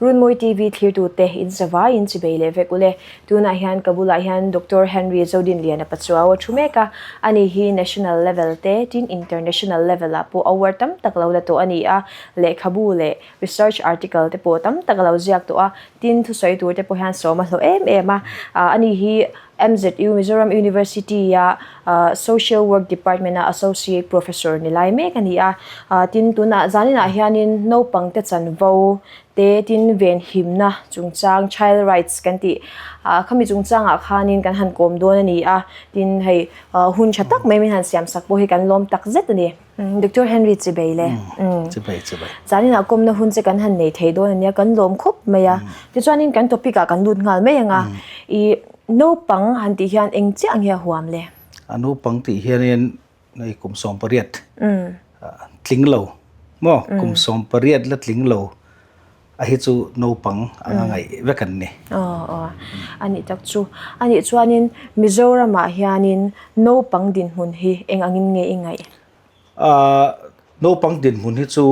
Runmawi TV thlirtute in zavai in chibei leh vek ule. Tunah hian ka bulah hian Doctor Henry Zodinliana Pachuau a thu mek a, ani hi National level te tin International level ah pawh award tam tak lo la tawh a ni a, lehkhabu leh research article te pawh tam tak a lo ziak tawh a, tin thusawi tur te pawh hian sawm a hlawh em em a, ani hi MZU, Mizoram University a Social Work Department a Associate Professor ni lai mek a ni a, tin tunah zaninah hianin naupang te chanvo te tin venhimna chungchang Child Rights kan tih khami chungchangah khanin kan han kawm dawn a ni a, tin hei hun tha tak mai min han siam sak pawh hi kan lawm tak zet a ni. Doctor Henry Chibeile. Chibei chibei. Zaninah kawmna hun che kan han nei thei dawn ania kan lawm khawp mai a. Tichuanin kan topic ah kan lut nghal mai anga i naupang han tih hian eng chiah nge a huam le? A naupang tih hianin hei kum 18 tling lo maw kum 18 la tling lo A hi chu naupang anga ngaih vek an ni. Aw aw a nih tak chu. A nih chuanin Mizoramah hianin naupang dinhmun hi eng angin nge i ngaih? Aaa naupang dinhmun hi chu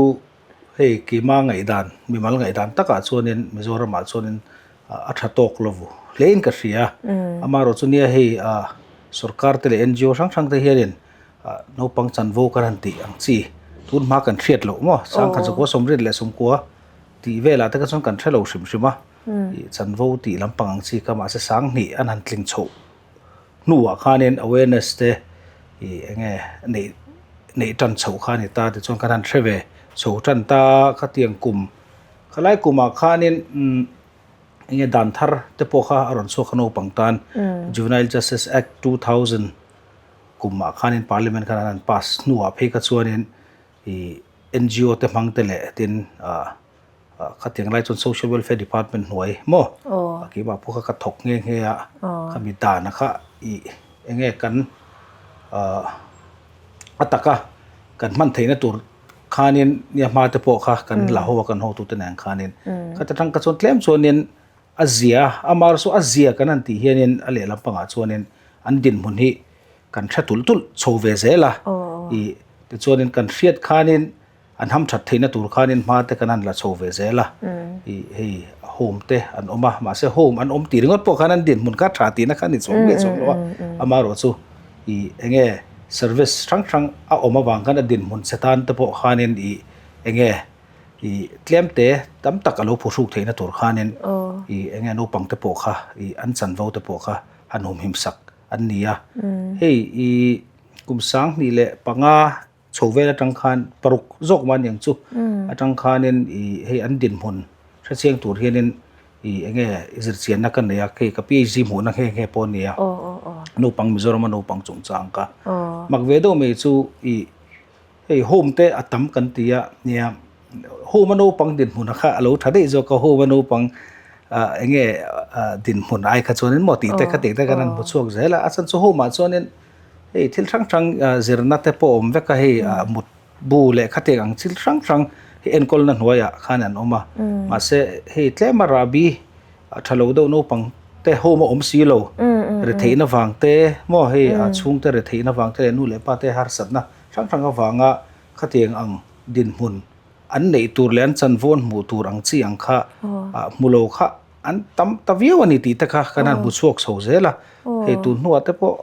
hei keima ngaihdan, mimal ngaihdan takah chuanin Mizoramah chuanin a tha tawk lo hlein ka hria. Amaherawh chu nia hei sorkar te leh NGO hrang hrang te hianin Naupang chanvo kan han tih ang chi tun hma kan hriat loh maw sangkhat zakua sawmriat leh sawmkua tih velah te kha chuan kan hre lo hrim hrim a ih chanvo tih lampang ang chi kha mahse sanghnih an han tling chhoh hnuah khanin awareness te ih eng nge neih neih tan chhoh kha a ni ta tichuan kan han hre ve chho tan ta khatiang kum khalai kumah khanin umm eng nge dan thar te pawh kha a rawn chhuak a naupang tan Juvenile Justice Act 2000. Kumah khanin Parliament khan an han pass hnuah phei kha chuanin ih NGO te hmang te leh tin ah khatiang lai chuan Social Welfare Department hnuai maw keimah pawh kha ka thawk nghe nghe a khami dana kha ih eng nge kan ah a taka kan hman theihna tur khanin nia hma te pawh kha kan la ho a kan hotute nen khanin khata tang kha chuan tlem chuanin A zia, amah erawh chu a zia kan han tih hianin a lehlam pangah chuanin an dinhmun hi kan hre tulh tulh chho ve zel a. Ih, tichuanin kan hriat khanin an hamthat theihna tur khanin hma te kan han la chho ve zel a. Ih, hei home te an awm a, mahse home an awm tih ringawt pawh khan an dinhmun kha tha tihna kha a ni chhawng nge chhawng lo a. Amah erawh chu ih, eng nge service hrang hrang a awm avang khan a dinhmun che tan te pawh khanin ih, eng nge I tlemte tam tak a lo phuhruk theihna tur khanin i eng nge naupang te pawh kha i an chanvo te pawh kha han humhim sak an ni a. Hei i kum 2005 chho vel atang khan paruk zawk mah aniang chu atang khanin i hei an dinhmun hrechiang tur hianin i eng nge zirchianna ka nei a, hei ka PhD hmuhna nghe nghe pawh a ni a. Naupang Mizorama naupang chungchang kha mak ve deuh mai chu i Hei home te a tam kan ti a, nia home a naupang dinhmun a kha a lo tha daih zawk a, home a naupang ah eng nge ah dinhmun ai kha chuanin maw tih te kha tih te khan an hmu chhuak zel a, a chhan chu home ah chuanin hei thil hrang hrang ah zirna te pawh a awm vek a, hei ah mut bu leh khatiang ang thil hrang hrang hi enkawlna hnuaiah khan an awm a, mahse hei tlem a rahbi a tha lo deuh naupang te home a awm si lo, retheihna vang te maw hei ah chhungte retheihna vang te leh nu leh pa te harsatna. Hrang hrang avanga khatiang ang dinhmun an neih tur leh an chanvo an hmuh tur ang chi ang kha hmu lo kha an tam ta viau a ni tih te kha kan han hmu chhuak chho zel a. Hei tun hnuah te pawh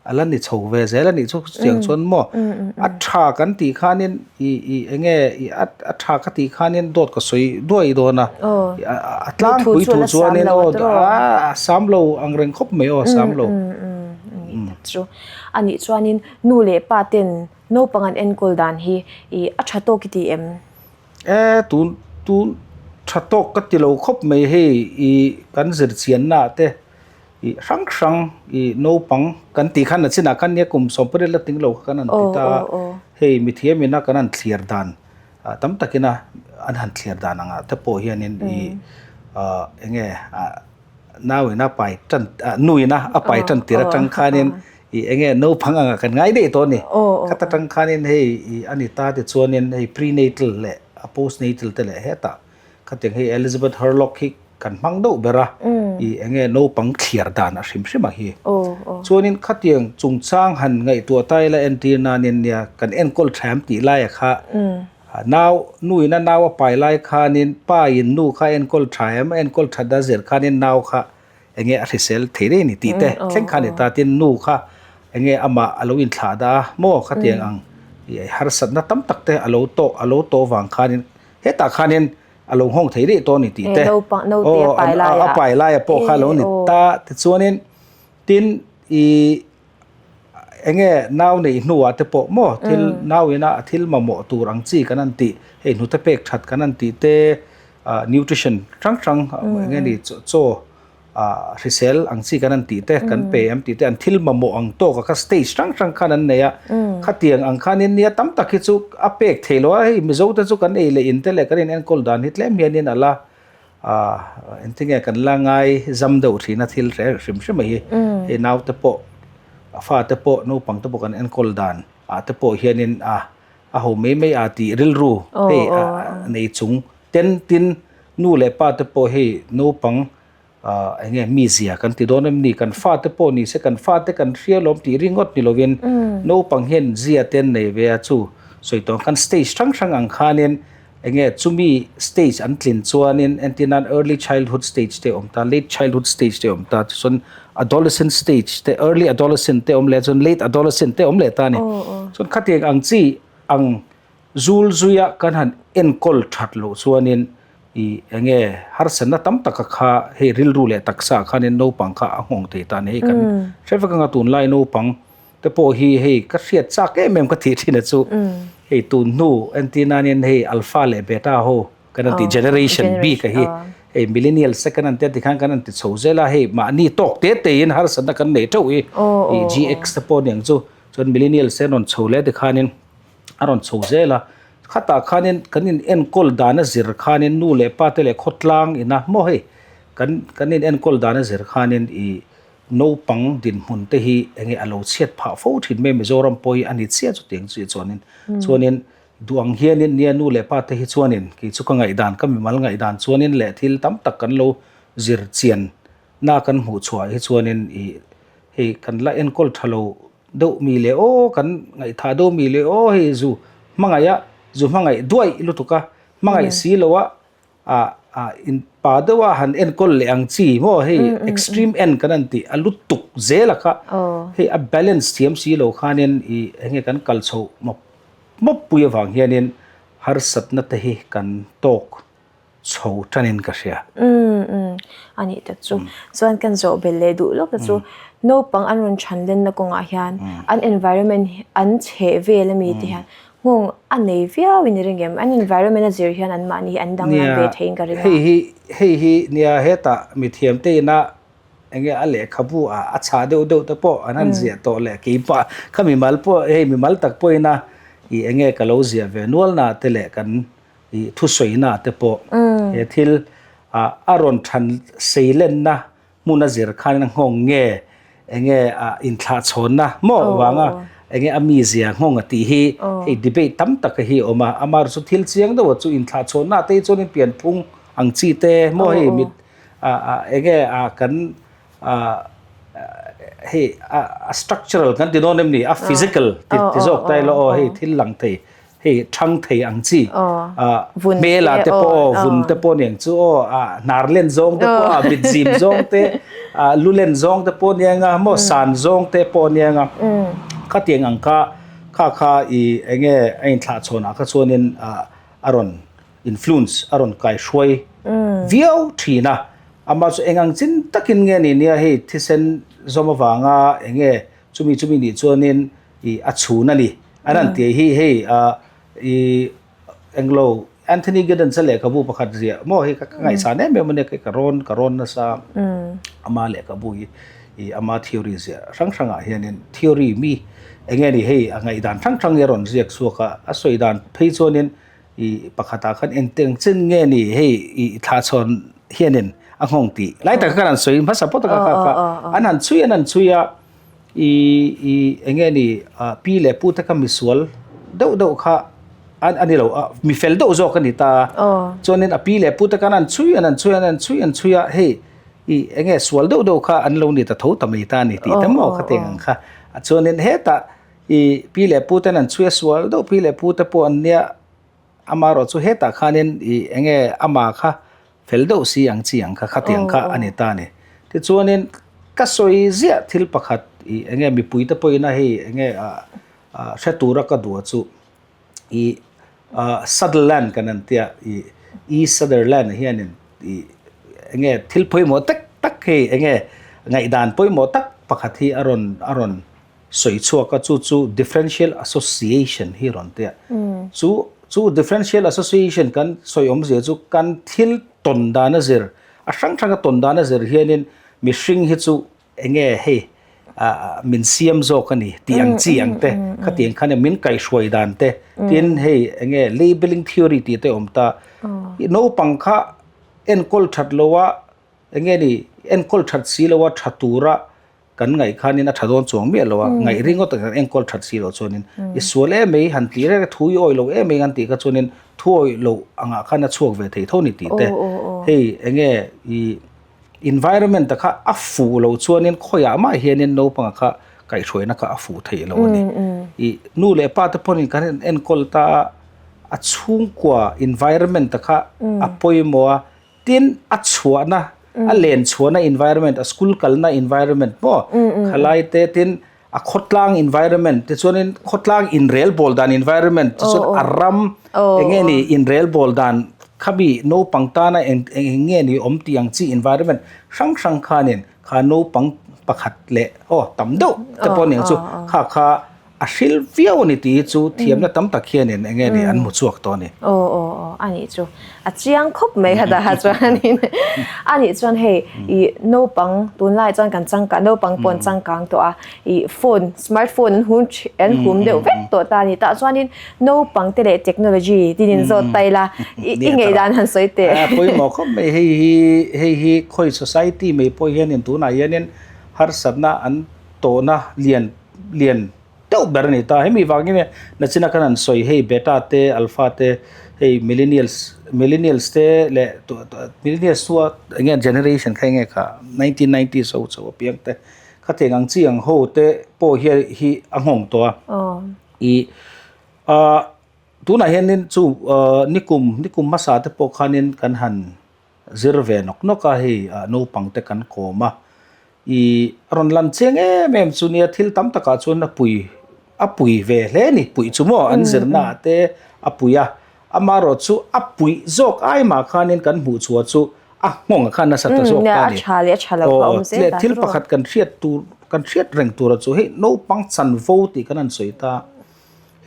a la ni chho ve zel a nih chu chutiang chuan maw a tha kan tih khanin i i eng nge i a tha ka tih khanin dawt ka sawi duai dawn a. A tlangpui thu chuanin aw a sam lo ang reng khawp mai aw a sam lo. A nih chuanin Nu leh pa ten naupang an enkawl dan hi i a tha tawk i ti em? E, tun tun tha tawk ka ti lo khawp mai hei i kan zirchianna ah te i hrang hrang i naupang kan tih khan a chinah khan nia kum 18 la ting lo kha kan han ti ta a, hei mithiam ina kan han thliar dan tam takina an han thliar dan angah te pawh hianin i eng nge Nau ina pai tan nu ina a pai tan tir atang khanin i enge naupang anga kan ngai daih tawh a ni. Khat atang khanin hei i a ni ta ti chuanin hei prenatal leh a postnatal te leh hetah khatiang hei Elizabeth Hurlock hi kan hmang deuh ber a i enge naupang thliar dan a hrim hrim a hi. Chuanin khatiang chungchang han ngaihtuah ta ila entir nanin nia kan enkawl thiam tih laia kha. Nau, nu in a nau a pai lai khanin pa in nu kha enkawl tha em, a enkawl that a zir khanin nau kha enge a hrisel thei reng a ni tih te thleng kha a ni ta. Tin, nu kha enge amah a lo inthlah dah a maw khatiang ang harsatna tam tak te a lo tawh a lo tawh vang khanin hetah khanin a lo nghawng thei rih tawh a ni tih te. Aw a pai laia pawh kha a lo ni ta. Tichuanin tin ih enge nau neih hnuah te pawh maw thil nau ina a thil mamawh tur ang chi kan han tih hei hnute pek that kan han tih te ah nutrition hrang hrang enge ni chaw ah hrisel ang chi kan han tih te kan pe em tih te an thil mamawh ang tawk a kha stage hrang hrang khan an nei a khatiang ang khanin nia tam tak hi chu a pek theih loh a hei Mizo te chu kan ei leh in te leh kan in enkawl dan hi tlem hianin a la Ahh engtinge kan la ngai zam deuh thin a thil hre hrim hrim a hi hei naute pawh a fate pawh naupang te pawh kan enkawl dan ah te pawh hianin a a ho mai mai a tih rilru hei a nei chung ten tin nu leh pa te pawh hei naupang ahh enge mizia kan ti dawn em ni kan fate pawh ni se kan fate kan hria lawm tih ringawt ni lovin naupang hian zia te an nei ve a chu sawi tawh ang khan stage hrang hrang ang khanin Enge chumi stage an tlin chuanin entir nan early childhood stage te a awm ta, late childhood stage te a awm ta, tichuan adolescent stage te, early adolescent te a awm leh a chuan late adolescent te a awm leh ta a ni. Chuan khatiang ang chi ang zul zuia kan han enkawl that loh chuanin ih enge harsatna tam taka kha hei rilru leh taksa ah khanin naupang kha a nghawng thei ta a ni. Hei kan hre vek anga tunlai naupang te pawh hi hei ka hriat chak em em ka tih thin a chu hei tun hnu entir nanin hei alpha leh beta ho kan an tih generation bik a hi hei millennial second an tia tikhan kan an ti chho zel a hei mahni tawk te te in harsatna kan nei teuh hi ih GX te pawh aniang chu chuan millennial te an rawn chho leh tikhanin a rawn chho zel a khatah khanin kan in enkawl dan a zir khanin nu leh pa te leh khawtlang ina maw hei kan kan in enkawl dan a zir khanin ih Naupang dinhmun te hi enge a lo chhiat phah fo thin mai Mizoram pawh hi a ni chiah chutiang chu chuanin chuanin duh ang hianin nia nu leh pa te hi chuanin kei chu ka ngaihdan ka mimal ngaihdan chuanin leh thil tam tak kan lo zir chian na kan hmuh chhuah hi chuanin ih hei kan la enkawl tha lo deuh mi leh aw kan ngaihthah deuh mi leh aw hei zu hmangaih a zu hmangaih duaih lutuk a hmangaih si lo a ah ah in pa deuh a han enkawl leh ang chi maw hei extreme end kan han tih a lu tuk zel a kha hei a balance thiam si lo khanin ih enge kan kal chhoh mawp mawp pui avang hianin harsatna te hi kan tawk chho tanin ka hria. Umm umm a nih tak chu chuan kan zawh belh leh duh lawk te chu naupang an rawn chhan lenna kawngah hian an environment an chheh vel ami te hian Nghawng a nei viau in i ring em? An environment a zir hian anmahni hi an danglam ve theiin ka ring a. Hei hi hei hi nia hetah mithiam te ina enge a lehkhabu ah a chhah deuh deuh te pawh an han ziah tawh leh keipah kha mimal pawh hei mimal tak pawh ina ih enge ka lo ziah ve nual na te leh kan ih thusawi na te pawh he thil ah a rawn than sei lenna hmun a zir khan a nghawng nge enge a inthlah chhawnna maw vanga enge a mizia nghawng a tih hi hei debate tam tak hi a awm a amah chu thil chiang deuh chu inthlah chhawnna te hi chuan in pianphung ang chi te maw hei mit a a enge a kan a hei a structural kan ti dawn em ni a physical ti zawk ta ila aw hei thil lang thei Hei thang thei ang chi hmel ah te pawh aw vun te pawh aniang chu aw hnar len zawng te pawh a mit zim zawng te lu len zawng te pawh aniang a maw san zawng te pawh aniang a khatiang ang kha kha kha i enge a inthlah chhawn ah kha chuanin a rawn influence a rawn kai hruai viau thin a amah chu eng ang chin takin nge ni nia hei thisen zawm avanga enge chumi chumi nih chuanin i a chhun a ni. An han tih hi hei i englo Anthony Giddens a lehkhabu pakhat ziah maw hei ka ngaihsan em em a nia kei ka rawn ka rawn nasa ama lehkhabu hi i ama theory ziah hrang hrangah hianin theory mi eng nge ni hei a ngaihdan hrang hrang hi a rawn ziak chhuak a a sawi dan phei chuanin i pakhatah khan engteng chen nge ni hei i thlahchhawn hianin a nghawng tih lai taka khan an sawi hmasa pawh taka kha kha an han chhui an han chhui a. I i enge ni pi leh pu te kha misual deuh deuh kha an ani lo a mi fel deuh zawk a ni ta a chuanin a pi leh pu te khan an chhui an an chhui an an chhui an chhui a hei i enge sual deuh deuh kha an lo ni ta tho ta mai ta a ni tih te maw kha teng ang kha a chuanin hetah i pi leh pu ten an chhui a sual deuh pi leh pu te pawh an nia. Amaherawhchu hetah khanin ih eng nge ama kha fel deuh si ang chi ang kha khatiang kha a ni ta a ni. Tichuanin ka sawi ziah thil pakhat ih eng nge mipui te pawhin a hei eng nge ah ah hre tura ka duh chu ih ah Sutherland kan an tia ih E Sutherland hianin ih eng nge thil pawimawh tak tak hei eng nge ngaihdan pawimawh tak pakhat hi a rawn a rawn sawi chhuak a chu chu differential association hi rawn tia chu chu differential association kan sawi awmzia chu kan thil tawn dan a zir a hrang hrang a tawn dan a zir hianin mihring hi chu enge hei ah min siam zawk a ni tih ang chi ang te khatiang khan min kaihhruai dan te tin hei enge labeling theory tih te awm ta naupang kha enkawl that lo a enge ni enkawl that si lo a tha tura Kan ngaih khanin a tha dawn chuang miah lo a, ngaih ringawt ang enkawl that si loh chuanin i sual em mai han tih reng a, thu i awih lo em mai han tih kha chuanin thu awih loh angah khan a chhuak ve thei tho ni tih te. Hei enge i environment a kha a fuh loh chuanin khawiah mah hianin naupanga kha kaihhruaina kha a fuh theih loh a ni. I nu leh pa te pawhin kan enkawl ta a, a chhungkua environment a kha a pawimawh a, Tin, a chhuahna, a len chhuahna environment, a school kalna environment maw, khalai te, tin a khawtlang environment, tichuanin khawtlang inrel bawl dan environment, tichuan a ram eng nge ni inrel bawl dan khami naupang tana eng eng nge ni awm tih ang chi environment hrang hrang khanin kha naupang pakhat leh aw tam deuh te pawh aniang chu kha kha A hril viau a ni tih hi chu thiamna tam tak hianin eng nge ni an hmu chhuak tawh a ni. Aw aw aw a nih chu a chiang khawp mai kha dah chuanin a nih chuan hei i naupang tunlai chuan kan changkang naupang pawh an changkang tawh a i phone smartphone an hum an hum deuh vek tawh ta a ni tah chuanin naupang te leh technology tin in zawt ta ila i ngaihdan han sawi teh. A pawimawh khawp mai hei hi hei hi khawi society mai pawh hianin tunah hianin harsatna an tawhna lian lian deuh ber a ni ta. Hemi vangin nge nachina khan an sawi hei beta te alpha te hei millennials millennials te leh millennials chu a eng nge generation kha eng nge kha 1990s ho chho apiang te khatiang ang chi ang ho te pawh hian hi a nghawng tawh a. Ih ah tunah hianin chu ah nikum nikum hmasa te pawh khanin kan han zir ve nawk nawk a hei ah naupang te kan kawm a. I a rawn lan chiang em em chu nia thil tam takah chuan a pui a pui ve hle a ni puih chu maw an zirna ah te a pui a amaherawh chu a puih zawk ai mah khanin kan hmuh chhuah chu a nghawng ah khan nasa ta zawk ta a ni aw leh thil pakhat kan hriat tur kan hriat reng tura chu hei naupang chanvo tih kan han sawi ta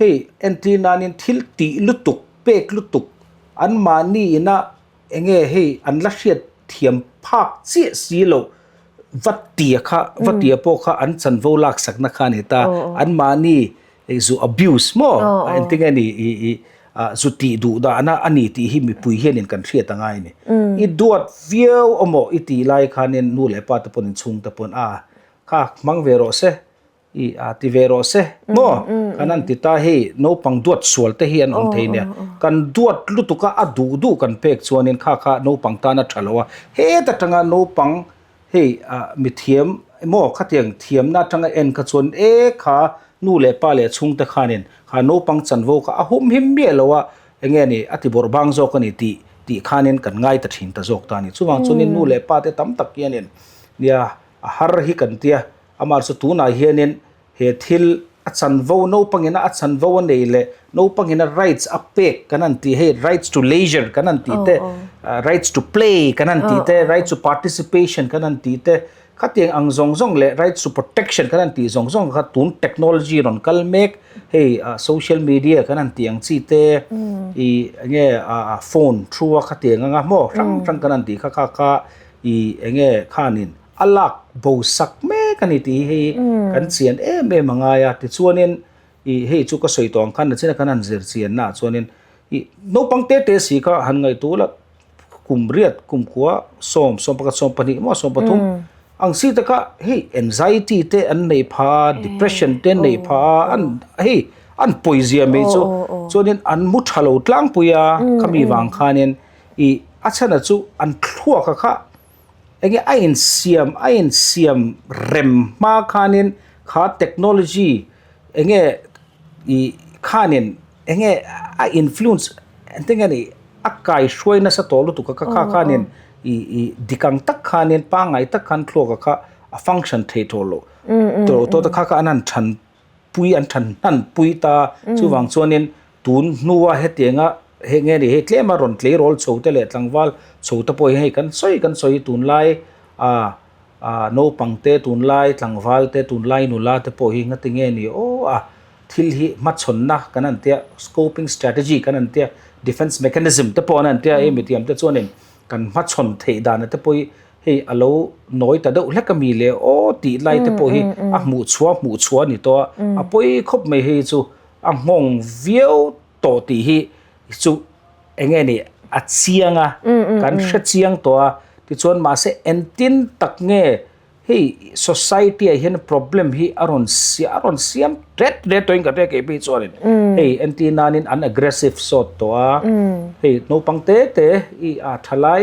hei entir nanin thil tih lutuk pek lutuk anmahni ina Eng nge hei an la hriat thiam phak chiah si loh va tia kha va tia pawh kha an chanvo laksakna kha a ni ta. Anmahni zu abuse maw engtin nge ni i i zu tih duh dahna a ni tih hi mipui hianin kan hriat a ngai a ni. I duat viau amaw i tih lai khanin nu leh pa te pawn inchhung te pawn a kha hmang ve rawh se. I a ti ve rawh se maw kan an ti ta hei naupang duat sual te hi an awm thei nia kan duat lutuk a a duh duh kan pek chuanin kha kha naupang tan a tha lo a heta tanga naupang hei ah mithiam maw khatiang thiamna atanga en kha chuan e kha nu leh pa leh chhungte khanin kha naupang chanvo kha a hum him miah lo a enge ni a ti bawrh bang zawk a ni tih tih khanin kan ngai ta thin ta zawk ta a ni chuvang chuanin nu leh pa te tam tak hianin nia a har hi kan tia. Amah chu tunah hianin he thil a chanvo naupangina a chanvo a nei leh naupangina rights a pek kan han tih hei rights to leisure kan han tih te rights to play kan han tih te rights to participation kan han tih te khatiang ang zawng zawng leh rights to protection kan han tih zawng zawng kha tun technology rawn kal mek hei social media kan han tih ang chi te ih enge phone through a khatiang anga maw hrang hrang kan han tih kha kha kha ih enge khanin A lak bo sak mek a ni tih hi hei kan chian em em a ngai a, tichuanin ih hei chu ka sawi tawh ang khan nachina kan han zir chian naah chuanin ih naupang te te si kha han ngaihtuah la kum riat kum khua sawm sawm pakhat 12 emaw 13 ang si te kha hei anxiety te an nei pha a depression te an nei pha a an hei an pawizia mai chu chuanin an mu tha lo tlangpui a khami vang khanin ih a chhan chu an thluak a kha. Enge a insiam a insiam rem hma khanin kha technology enge ih khanin enge a influence Engtin nge ni a kai hruai nasa tawh lutuk a kha kha khanin i i dik ang tak khanin pangngai tak khan thluak a kha a function thei tawh loh tawh tawh te kha kha an han than pui an than hnan pui ta chuvang chuanin tun hnua hetianga hei nge ni hei tlema rawn tleirawl chho te leh tlangval chho te pawh hi hei kan sawi kan sawi tunlai ah ah naupang te tunlai tlangval te tunlai nula te pawh hi ngati nge ni aw a. Thil hi hmachhawnna kan han tia, coping strategy kan han tia, defence mechanism te pawh an han tia, hei mithiam te chuanin kan hmachhawn theih dana te pawh hi hei a lo nawi ta deuh hlek a mi le aw tih lai te pawh hi a hmuh chhuah hmuh chhuah a ni tawh a, a pawi khawp mai hei chu a nghawng viau tawh tih hi chu eng nge ni a chiang a, kan hre chiang tawh a, tichuan mahse entin tak nge Hei society ah hian problem hi a rawn a rawn siam ret ret tawhin ka hria kei phei chuanin hei entir nanin an aggressive sawt tawh a hei naupang te te i a thalai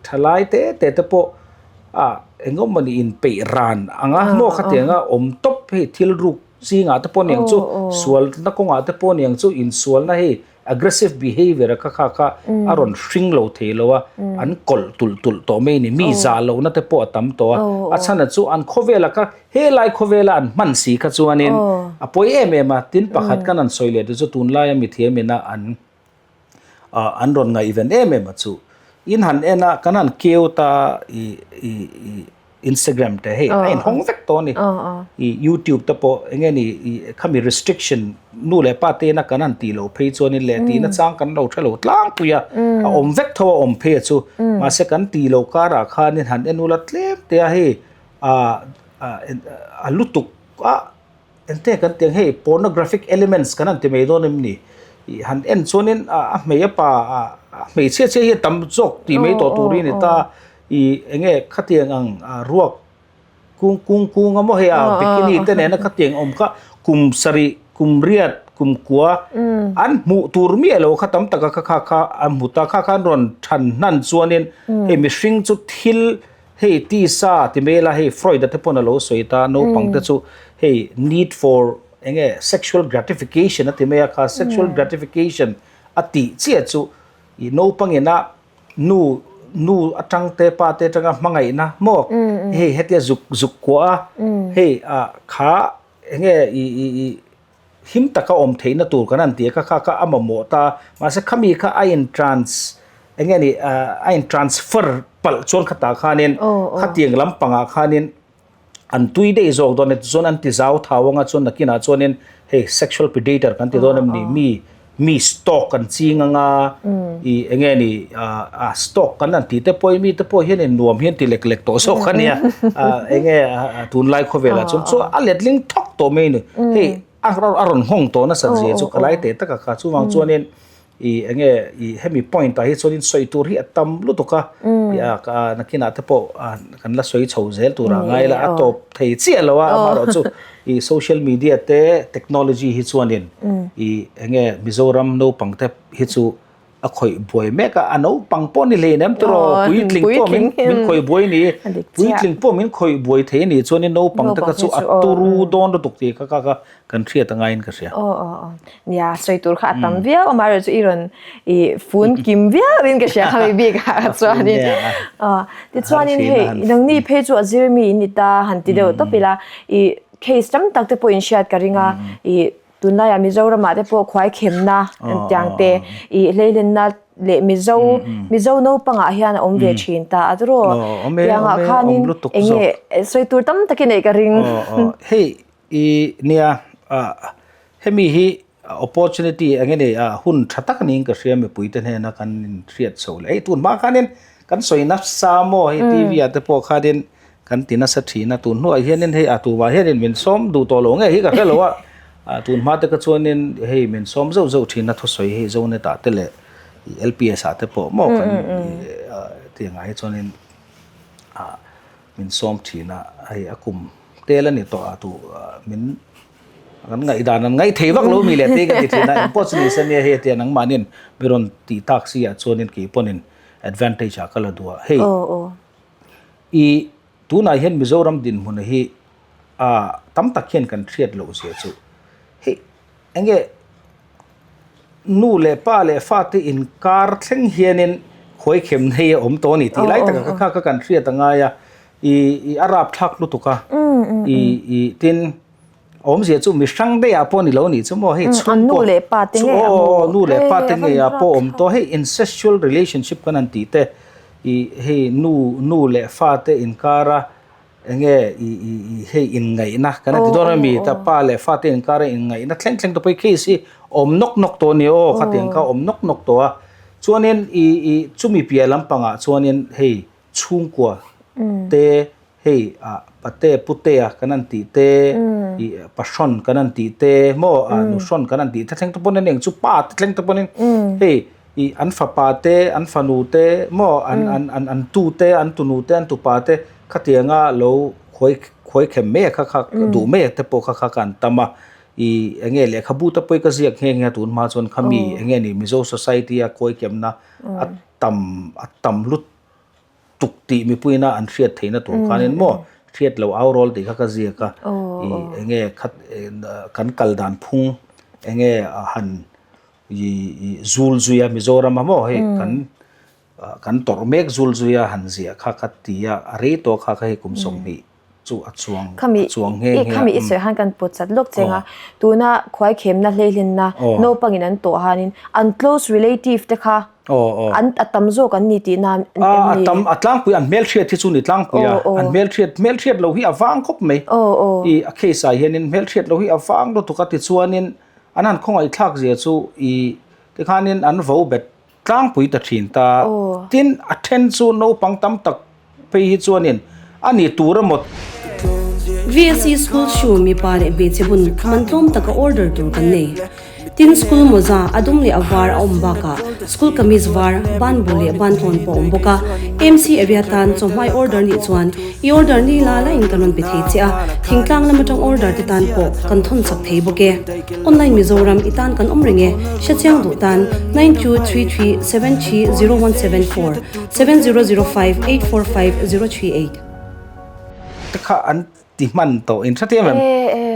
thalai te te te pawh a eng awm mawni inpeih ran ang a maw khatiang a awm tawp hei thil ruk zingah te pawh aniang chu sualna kawngah te pawh aniang chu insualna hei Aggressive behavior a kha kha kha a rawn hring lo thei lo a, an kawlh tulh tulh tawh mai a ni. Mi zah lohna te pawh a tam tawh a, a chhan a chu an khawvela kha helai khawvela an hman si kha chuanin a pawi em em a. Tin pakhat kan han sawi leh te chu tunlaia mithiam ina an an rawn ngaihven em em a chu. In han en a kan han keu ta i i i. Instagram te hei a inhawng vek tawh a ni. I YouTube te pawh eng nge ni i khami restriction nu leh pa te ina kan han tih loh phei chuanin leh tihna chang kan lo hre lo tlangpui a, a awm vek tho a awm phei a chu. Mahse kan tih loh karah khanin han en ula tlem te a hei a lutuk a. Engte kan tih ang hei pornographic elements kan han ti mai dawn em ni? Ih han en chuanin a hmei a pa a hmeichhia chhia hi a tam zawk tih mai tawh turin ni ta. Ih eng nge khatiang ang ruak kung kung kung a maw hei a bikini te nena khatiang awm kha kum sarih kum riat kum kua an hmuh tur miah lo kha tam taka kha kha kha an hmu ta kha kha an rawn than hnan chuanin hei mihring chu thil Hei tisa ti mai ila hei Freud-a te pawn a lo sawi ta naupang te chu hei need for eng nge sexual gratification a ti mai a kha sexual gratification a tih chiah chu ih naupang ina nu nu atang te pa te atanga hmangaihna maw hei hetia zuk zuk kuah a hei ah kha eng nge ih ih ih Him taka awm theihna tur kan han ti a, kha kha kha a mamawh ta a, mahse khami kha a in trans eng nge ni a in transfer palh chuan khatah khanin khatiang lampangah khanin an tui daih zawk dawn a tichuan an ti zau thau anga chuan nakinah chuanin hei sexual predator kan ti dawn em ni mi mi stalk an ching anga ih eng nge ni a stalk kan han tih te pawh hi mi te pawh hianin nuam hian ti lek lek tawh zawk a nia eng nge tunlai khawvelah chuan chu a letling thawk tawh mai a ni hei a a rawn nghawng tawh nasat zia chu ka lai teh tak a kha chuvang chuanin ih eng nge ih hemi point ah hi chuanin sawi tur hi a tam lutuk a ih a nakinah te pawh kan la sawi chho zel tur ah ngai la a tawp thei chiah lo a amaherawhchu ih social media te technology hi chuanin ih eng nge Mizoram naupang te hi chu a khawih buai mek a a naupang pawh ni hlei nem tiraw puitling pawh min min khawih buai ni puitling pawh min khawih buai thei a nih chuanin naupang te kha chu a turu dawn lutuk tih kha kha kan hriat a ngaiin ka hria. Aw aw aw nia sawi tur kha a tam viau a mahrawh chu i rawn i fun kim viau in ka hria khami bik ah kha chuanin aw tichuanin hei nangni phei chu a zir mi in ni ta han ti deuh tawp ila i case tam tak te pawh in hriat ka ring a i tunlaiah Mizoram ah te pawh khuai khemna tiang te i hleilenna leh Mizo Mizo naupangah hian a awm ve thin ta a tiraw tiangah khanin eng nge sawi tur tam takin neih ka ring. Hei I nia, hemi hi opportunity eng nge ni a hun tha tak niin ka hria mipuite hnena kan inhriat chho leh. Hei tun hma khanin kan sawi nasa maw hei TV ah te pawh khanin kan ti nasa thin a, tun hnuah hianin hei a tumah hianin min sawm duh tawh lo nge hi ka hre lo a, tun hma te kha chuanin hei min sawm zauh zauh thin a thusawi hei Zonet ah te leh LPS ah te pawh maw kan tiangah hi chuanin min sawm thin a, hei a kum tel a ni tawh a tu min kan ngaihdan an ngaih thei vak lo mi leh te ka ti thin a engpawh chu ni se nia hei tia nangmahniin mi rawn tih tak si ah chuanin kei pawhin advantage ah ka la duh a hei i tunah hian Mizoram dinhmun hi a tam tak hian kan hriat loh zia chu hei eng nge. Nu leh pa leh fate inkar thleng hianin khuaikhem hei a awm tawh a ni tih lai taka kha kha kan hriat a ngai a, i i a rapthlak lutuk a, i i tin awmzia chu mi hrang daih ah pawh ni lo nih chu maw hei chhungkaw aw aw nu leh pa te ngei ah pawh awm tawh hei incestual relationship kan han tih te i hei nu nu leh fate inkara Enge i i i hei inngaihna kan a ti dawn a mi ta pa leh fate inkara inngaihna thleng thleng te pawh hi case hi awm nawk nawk tawh a ni aw khatiang kha awm nawk nawk tawh a chuanin i i chumi piah lampangah chuanin hei chhungkua te hei ah pate putea kan han tih te i pahrawn kan han tih te maw ah nuhrawn kan han tih te thleng te pawhin eng chu pa te thleng te pawhin hei I an fapa te, an fanu te maw, an an an an tu te, an tunu te, an tupa te khatianga lo khuai khuai khem mai a kha kha duh mai a te pawh kha kha ka an tam a. I eng nge lehkhabu te pawh hi ka ziak nghe nghe a tun hma chuan khami eng nge ni Mizo society a khuai kemna a tam a tam lut tuk tih mipuiina an hriat theihna tur khanin maw hriat loh au rawl tih kha ka ziak a. I eng nge khat kan kal dan phung eng nge han I zul zui a Mizoram a maw hei kan kan tawrh mek zul zui a han ziah kha ka ti a a rei tawh kha kha hei kum 20 chu a chuang a chuang nghe nghe a. Khami i sawi han kan pawt chat lawk cheng a tuna khuaikhem na hleihlen na naupang in an tawh hanin an close relative te kha an a tam zawk an ni tih na em ni? A tam a tlangpui an hmelhriat hi chu ni tlangpui a an hmelhriat hmelhriat lo hi a vang khawp mai i a case ah hianin hmelhriat lo hi a vang lutuk a tichuanin An han khawngaih thlak zia chu i tikhanin an vo bet tlangpui ta thin ta. Tin, a then chu naupang tam tak phei hi chuanin a ni tur emaw. VSC School Shoe mipa leh hmeichhe bun man tlawm taka order tur kan nei. Tin, school mawza a dum leh a var a awm bakah school kamis var, ban bu leh ban tlawn pawh a awm bawk a. MC area tan chawhmai order nih chuan I order ni la la in kan rawn pe thei che a, thingtlang lam atang order te tan pawh kan thawn chak thei bawk e. Online Mizoram i tan kan awm reng e, hrechiang duh tan 9233730174, 7005845038. Te kha an ti hman tawh in hrethiam em?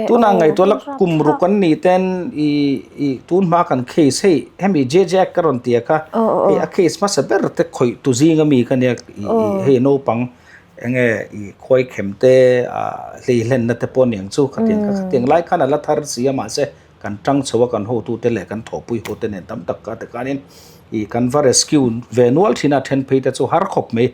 Tunah ngaihtuah la kum ruk an nih ten i i tun hma kan case hei hemi JJ ka rawn tia kha hei a case hmasa ber te khawih tu zinga mi ka nia i hei naupang Enge i khuai khem te ah hlei hlenna te pawh aniang chu khatiang kha khatiang lai khan a la thar si a mahse kan tang chho a kan hotu te leh kan thawhpui ho te nen tam tak ka ti khanin ih kan va rescue ve nual thin a then phei te chu har khawp mai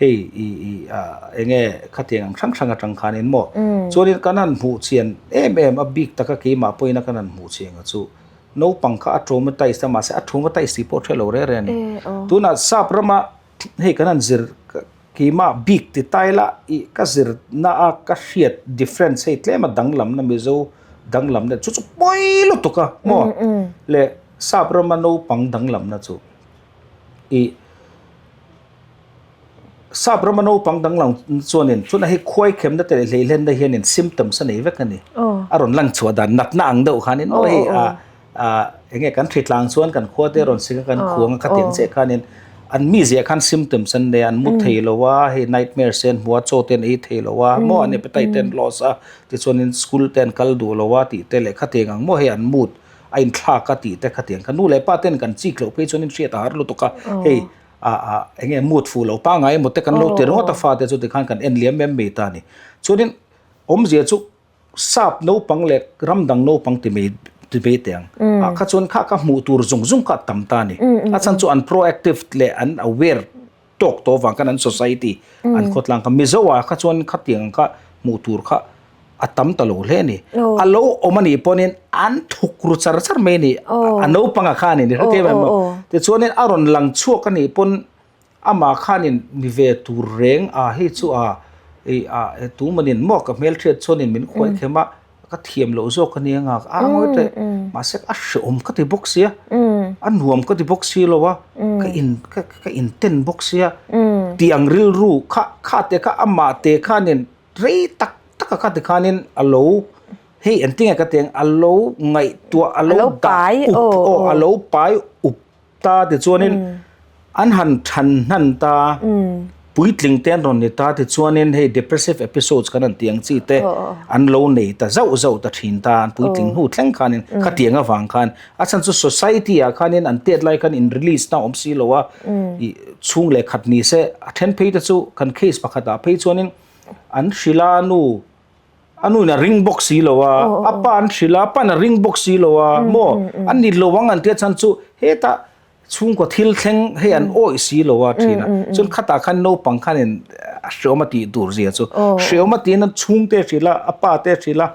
hei ih ih ah enge khatiang ang hrang hrang atang khanin maw chuanin kan han hmuh chian em em a bik taka keimah pawhin a kan han hmuh chiang a chu naupang kha a traumatized a mahse a traumatized tih pawh a hre lo reng reng a ni tunah sap rama hei kan han zir Keimah bik ti tai la ih ka zirna a ka hriat difference hei tlem a danglamna Mizo danglamna chu chu pawi lutuk a maw leh sap rama naupang danglamna chu ih sap rama naupang danglam chuanin chuna hei khuai khemna te leh hleihlenna hianin symptoms a nei vek a ni a rawn lang chhuah dan natna ang deuh khanin aw hei ah Ah enge kan thritlang chuan kan khua te rawn sik a kan khuang a khatiang chiah khanin an mizia khan symptoms an nei a an mu thei lo a hei nightmares te an hmu a chaw te an ei thei lo a maw an appetite te an loss a tichuanin school te an kal duh lo a tih te leh khatiang ang maw hei an mood a inthlak a tih te khatiang kha nu leh pa ten kan chik loh phei chuan hriat a har lutuk a hei ah ah enge mood fuh loh pangngai emaw te kan lo ti ringawt a fate chu tikhan kan en liam em mai ta a ni chuanin awmzia chu Sap naupang leh ram dang naupang ti mai ti mai teh ang. Ah kha chuan kha ka hmuh tur zung zung kha a tam ta a ni. A chhan chu an proactive leh an aware tawk tawh avang khan an society an khawtlang kha Mizo ah kha chuan khatiang ang kha hmuh tur kha a tam ta lo hle a ni. A lo awm a nih pawhin an thuk ru char char mai a ni. A naupang ah khan a ni hrethiam em maw. Tichuanin a rawn lang chhuak a nih pawn Amah khanin ni ve tur reng a hei chu a ih a tumanin maw ka hmelhriat chuanin min khuai khem a ka thiam loh zawk a nia nga a ngawi teh mahse a hreawm ka ti bawk sia a nuam ka ti bawk si lo a ka in ka ka in ten bawk sia tih ang rilru kha kha te kha amah te khanin rei tak tak a kha ti khanin a lo hei engtinge ka ti ang a lo ngaihtuah a lo dah up aw a lo pai up. Ta tichuanin an han than hnan ta. Puitling te an rawn ni ta tichuanin hei depressive episodes kan han tih ang chi te an lo nei ta zauh zauh ta thin ta an puitling hnu thleng khanin khatiang avang khan a chhan chu society ah khanin an tet lai khan in release na awm si lo a ih chhung leh khat ni se a then phei te chu kan case pakhat ah phei chuanin an hrilh a nu a nu in a ring bawk si lo a a pa an hrilh a a pa in a ring bawk si lo a maw an ni lo ang an tia chhan chu hetah Chhungkaw thil thleng hei an awih si lo a thin a, chuan khatah khan naupang khanin a hreawm a tih tur zia chu hreawm a tiin a chhungte a hrilh a, a pa te a hrilh a,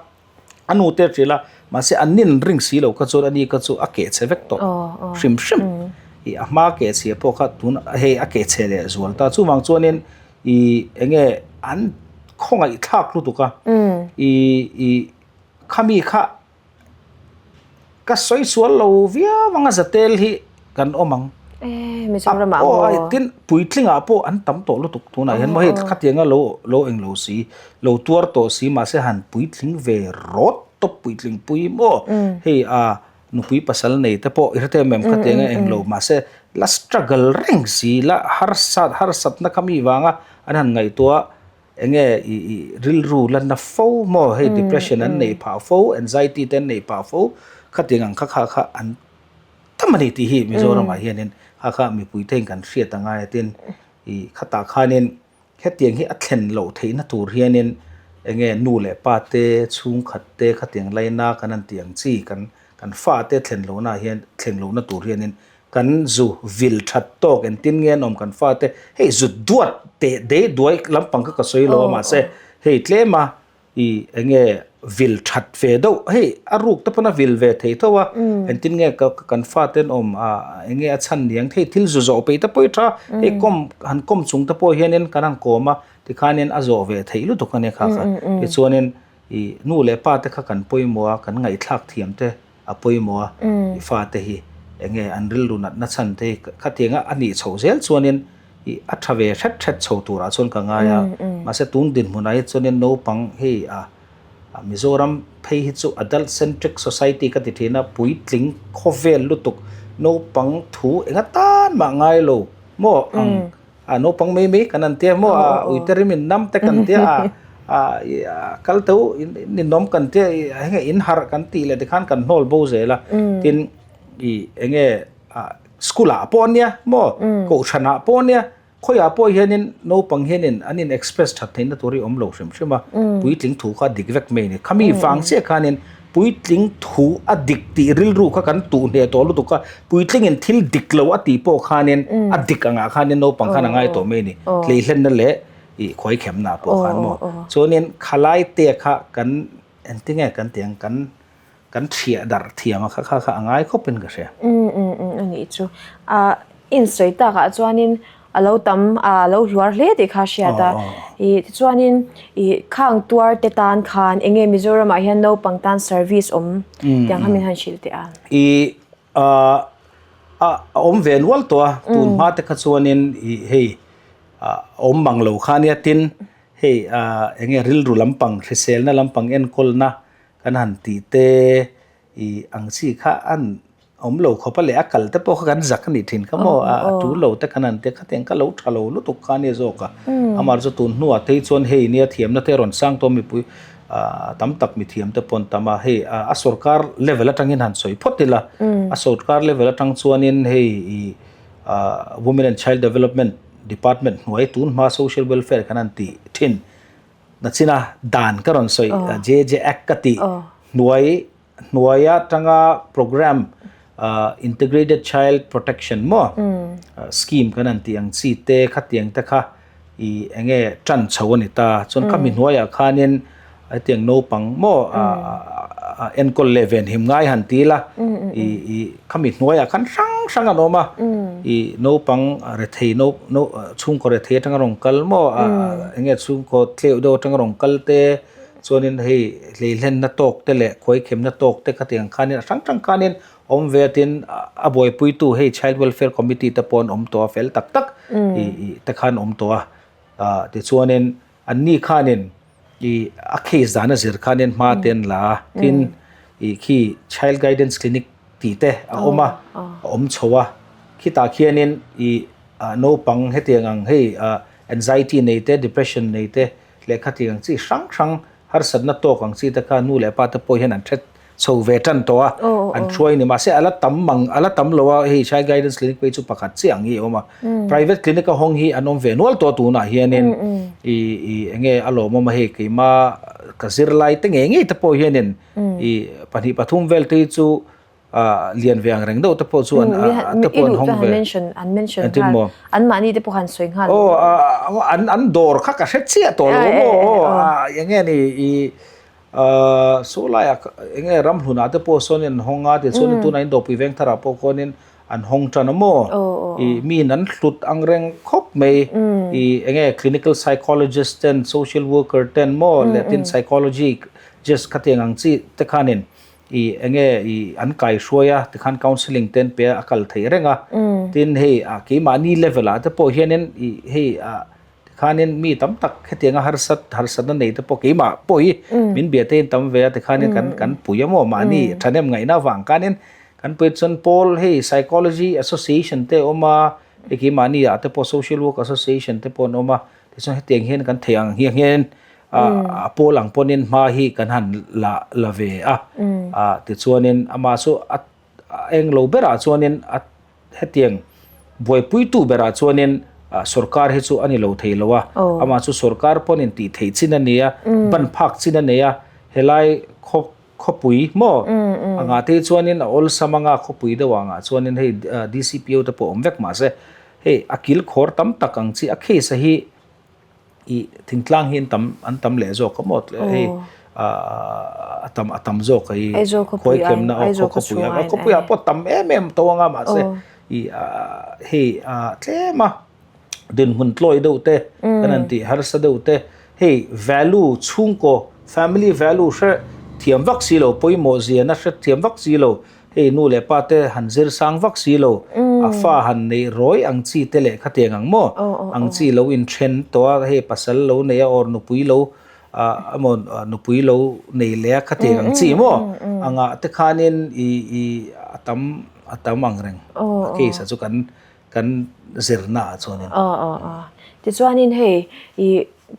a nu te a hrilh a, mahse an nin ring si lo kha chuan ani kha chu a keh chhe vek tawh hrim hrim. Ih a hma keh chhia pawh kha tun hei a keh chhe leh zual ta chuvang chuanin ih eng nge an khawngaih thlak lutuk a, ih ih khami kha Ka sawi sual lo viau anga zatel hi kan awm ang. Eh, Mizoram ah maw? Aw, tin puitlingah pawh an tam tawh lutuk tunah hian maw hei khatianga lo lo englo si, lo tuar tawh si mahse han puitling ve rawt tawp puitling pui maw hei a nupui pasal nei te pawh i hre em em khatianga englo mahse la struggle reng si la harsat harsatna kha mi vanga an han ngaihtuah Enge i i rilru lanna fo maw hei depression an neih phah fo anxiety te an neih phah fo khatiang ang kha kha kha an tam a ni tih hi Mizoramah hianin kha kha mipui te in kan hriat a ngai a tin i khatah khanin hetiang hi a thlen loh theihna tur hianin enge nu leh pa te chhungkhat te khatiang laina kan han tih ang chi kan kan fate thlen lohna ah hian thlen lohna tur hianin Kan zu vil that tawk engtin nge an awm kan fate hei zu duat teh dei duai lampang kha ka sawi lo a mahse hei tlem a i enge vil that ve deuh hei a ruk te pawn a vil ve thei tho a engtin nge ka kan fate an awm a enge a chhan niang hei thil zu zawh peih te pawh i tha hei kawm han kawm chung te pawh hianin kan han kawm a tikhanin a zawh ve theih lutuk a nia kha kha tichuanin i nu leh pa te kha kan pawimawh a kan ngaihthlak thiam te. a pawimawh a, i fate hi enge an rilru natna chhan te hi khatianga a nih chhoh zel chuanin i a tha ve hret hret chho turah chuan ka ngai a, mahse tun dinhmunah hi chuanin naupang hei a Mizoram phei hi chu adult centric society ka ti thin a, puitling khawvel lutuk naupang thu enga tan mah ngai lo maw ang a naupang mai mai kan an tia maw a uite rim in nam te kan tia a a kal tho ninawm kan tia heng in harh kan tih leh tikhan kan hnawl bo zel a tin i enge a school ah pawh ania maw kohhran ah pawh ania khawiah pawh hianin naupang hianin an in express that theihna tur hi awm lo hrim hrim a puitling thu kha dik vek mai a ni khami vang chiah khanin Puitling thu a dik tih rilru kha kan tuh hneh tawh lutuk a, puitlingin thil dik lo a tih pawh khanin a dik angah khanin naupang khan a ngai tawh mai a ni. Tleihlenna leh ih khuaikhem-na pawh khan maw. Chuanin khalai te kha kan engtinge kan tih ang kan kan thiah darh thiam a kha kha kha a ngai khawpin ka hria. A nih chu. Insawi takah chuanin a lo tam a lo hluar hle tih kha a hriat a. Ih tichuanin ih khang tuar te tan khan eng nge Mizoramah hian naupang tan service awm tiang kha min han hrilh teh a. Ih a a awm ve nual tawh a tun hma te kha chuanin ih hei a awm mang lo kha ania tin hei a eng nge rilru lampang hriselna lampang enkawlna kan han tih te ih ang chi kha an Awm lo khawp a leh a kal te pawh kha kan zak a nih thin kha maw a a tul lo te khan an tia khatiang ka lo tha lo lutuk kha ania zawk a amah chu tun hnuah te hi chuan hei nia thiamna te a rawn sang tawh mipui ah tam tak mithiam te pawh an tam a hei a sorkar level atangin han sawi phawt ila a sorkar level atang chuanin hei ih ah women and child development department hnuai tun hma social welfare khan an tih thin nachina dan ka rawn sawi JJ act ka tih hnuai Hnuaia tanga program Integrated Child Protection maw scheme kan han tih ang chi te khatiang te kha i enge tan chho a ni ta. Chuan khami hnuaiah khanin hetiang naupang maw enkawl leh ven him ngai han ti ila i i khami hnuaiah khan hrang hrang an awm a. I naupang rethei chhungkaw rethei atanga rawn kal maw enge chhungkaw tleuh deuh atanga rawn kal te Chuanin hei hleihlenna tawk te leh khuaikhemna tawk te khatiang khanin a hrang hrang khanin awm ve atin a buaipuitu hei Child Welfare Committee te pawh an awm tawh a fel tak tak ih ih te khan awm tawh a ah tichuanin anni khanin ih a case dan a zir khanin hma te an la a tin ih khi Child Guidance Clinic tih te a awm a a awm chho a khitah khianin ih ah naupang hetiang ang hei ah. anxiety nei te, depression nei te leh khatiang ang chi hrang hrang harsatna tawk ang chi te kha nu leh pa te pawh hian an hre chho ve tan tawh a, an hruai a ni. Mahse a la tam mang, a la tam lo a, hei Child Guidance Clinic phei chu pakhat chiah ang hi a awm a. Private clinic a hawng hi an awm ve nual tawh a tunah hianin i i enge a lawmawm a hei keima ka zirlai te ngei ngei te pawh hianin i pahnih pathum vel te hi chu ah lian ve ang reng deuh te pawh chu an te pawh an hawng ve. An mention nghal an mahni te pawh han sawi nghal. Aw an an dawr kha ka hre chiah tawh lo maw aw enge ni i Saw laiah eng nge ram hlunah te pawh sawn in an hawng a tichuan tunah in dawpui veng tharah pawh khuanin an hawng tan a maw? Ih miin an hlut ang reng khawp mai ih eng nge clinical psychologist ten social worker ten maw leh tin psychology just khatiang ang chi te khanin ih eng nge ih an kaihruai a tikhan counselling te an pe a a kal theih reng a tin hei ah keimahni level ah te pawh hianin ih hei ah Tikhanin mi tam tak hetianga harsat harsatna nei te pawh keimah pawh hi min bia te in tam ve a tikhanin kan kan pui a maw mahni thahnem ngaihna avang khanin kan pui chuan pawl hei psychology association te a awm a hei keimahni ah te pawh social work association te pawh an awm a tichuan hetiang hian kan theih ang hian hian a pawl ang pawhin hma hi kan han la la ve a ah tichuanin amah chu a englo berah chuanin a Hetiang buaipuitu berah chuanin sorkar hi chu a ni lo thei lo a, amah chu sorkar pawn in tih theih chin a ni a, ban phak chin a nei a, helai khaw khawpui maw angah te hi chuanin a awlsam anga khawpui deuh angah chuanin hei DCPO te pawh awm vek mahse hei a kilkhawr tam tak ang chi a case a hi I thingtlang hi an tam an tam leh zawk a maw hei a tam a tam zawk a i khawi kemna aw khawpui a khawpui ah pawh tam em em to anga mahse i hei tlem a dinhmun tlawi deuh te kan han tih harsa deuh te hei value chhungkaw family value hre thiam vak si lo pawimawh ziana hre thiam vak si lo Hei nu leh pa te han zir sang vak si lo, a fa han neih rawi ang chi te leh khatiang ang maw? Ang chi lo inthen tawh a, hei pasal lo nei a or nupui lo emaw nupui lo nei leh a khatiang ang chi maw? Angah te khanin i i a tam a tam ang reng a case ah chu kan kan zirna ah chuanin. Aw aw aw. Tichuanin hei i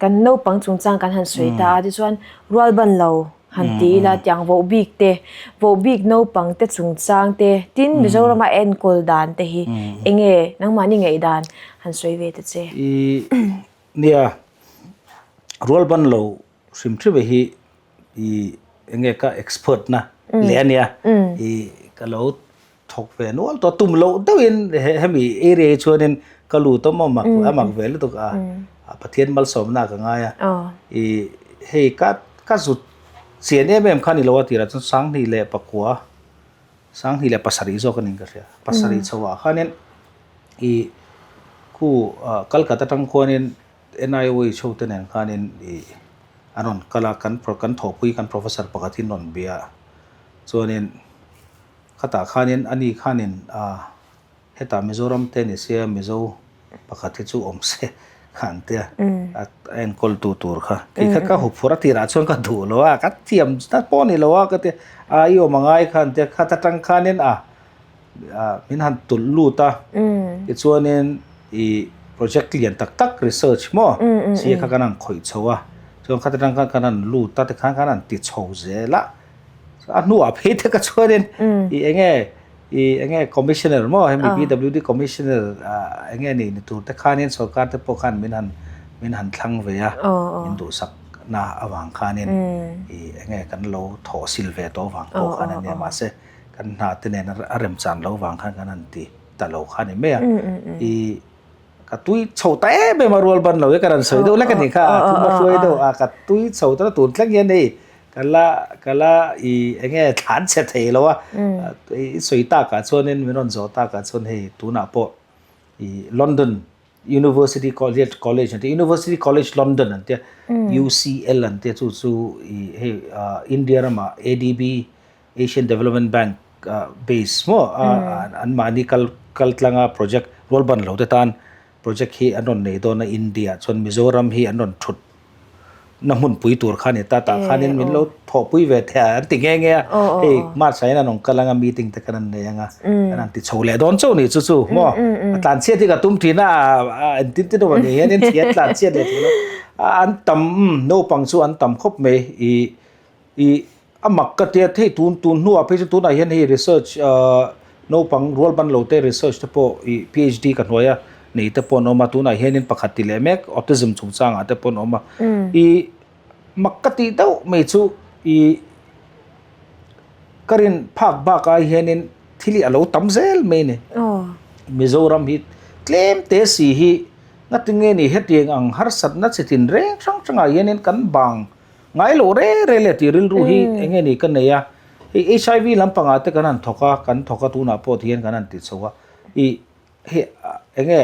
kan naupang chungchang kan han sawi ta a, tichuan rualban lo Han ti ila tiang voh bik te, voh bik naupang te chungchang te, tin Mizorama enkawl dan te hi enge nangmahni ngaihdan han sawi ve ta che. I nia rualban lo hrim hrim hi i enge ka expert na leh ania i ka lo thawk ve nual tawh tum loh deuhin hemi area hi chuanin ka lut awm a a mak ve lutuk a Pathian malsawmna ka ngai a i hei ka ka zut chian em em kha ni lo a tirah chuan sanghnih leh pakua sanghnih leh pasarih zawk a ni ka hria pasarih chho ah khanin i khu Kolkata atang khuanin NIOH ho te nen khanin i an rawn kal a kan kan thawhpui kan professor pakhat hi an rawn bia a chuanin. Khatah khanin ani khanin ah hetah Mizoram te ni sia Mizo pakhat hi chu awm se kha an tia a enkawl tu tur kha kei kha ka huphurh a tirah chuan ka duh lo a ka thiam ta pawh ni lo a ka tia a i awm angai kha an tia khat atang khanin a min han tulh lut a tichuanin i project lian tak tak research maw sia kha kan han khawih chho a chuan khat atang khan kan han lut a tikhan kan han ti chho zel a. A hnuah phei te ka chuanin i enge i enge commissioner maw hemi PWD commissioner enge ni ni tur te khanin sorkar te pawh khan min han min han thlang ve a min duhsak na avang khanin i enge kan lo thawh sil ve tawh avang pawh khan ania mahse kan hna te nen a remchan lo vang khan kan han ti ta lo kha ni mai a i Ka tui chho ta em em a rual ban lo e ka rawn sawi deuh lek a nih kha a thum a hruai deuh a ka tui chho ta tun thleng hian hei ka la ka la i enge thlan chhe thei lo a i sawi takah chuanin min rawn zawh takah chuan hei tunah pawh i London University College College an tia University College London an tia UCL an tia chu chu i hei India ramah ADB Asian Development Bank base maw an mahni kal kal tlanga project rual ban lo te tan project hi an rawn nei dawn a India chuan Mizoram hi an rawn thut na hmunpui tur kha a ni ta, tah khanin min lo thawhpui ve thei a an ti nghe nghe a, hei March ah hian an rawn kal anga meeting te khan an nei anga an han ti chho leh dawn chauh a ni chu chu maw a tlanchhiat hi ka tum thin a engtin te deuh a ni hian in thih a tlanchhiat leh thei lo a an tam naupang chu an tam khawp mai ih ih a mak ka tia thei tun tun hnuah phei chu tunah hian hei research ahh naupang rual ban lo te research te pawh ih PhD ka hnuai a nei te pawh an awm a tunah hianin pakhat ti leh mek autism chungchangah te pawh an awm a ih mak ka tih deuh mai chu ih ka rin phak bak ai hianin thil hi a lo tam zel mai a ni Mizoram hi tlem te si hi ngatinge ni hetiang ang harsatna chi tin reng hrang hrangah hianin kan bang Ngai loh reng reng leh tih rilru hi eng nge ni ka nei a, hei HIV lampangah te kan han thawk a, kan thawk a tunah pawh tihian kan han ti chho a, ih hei eng nge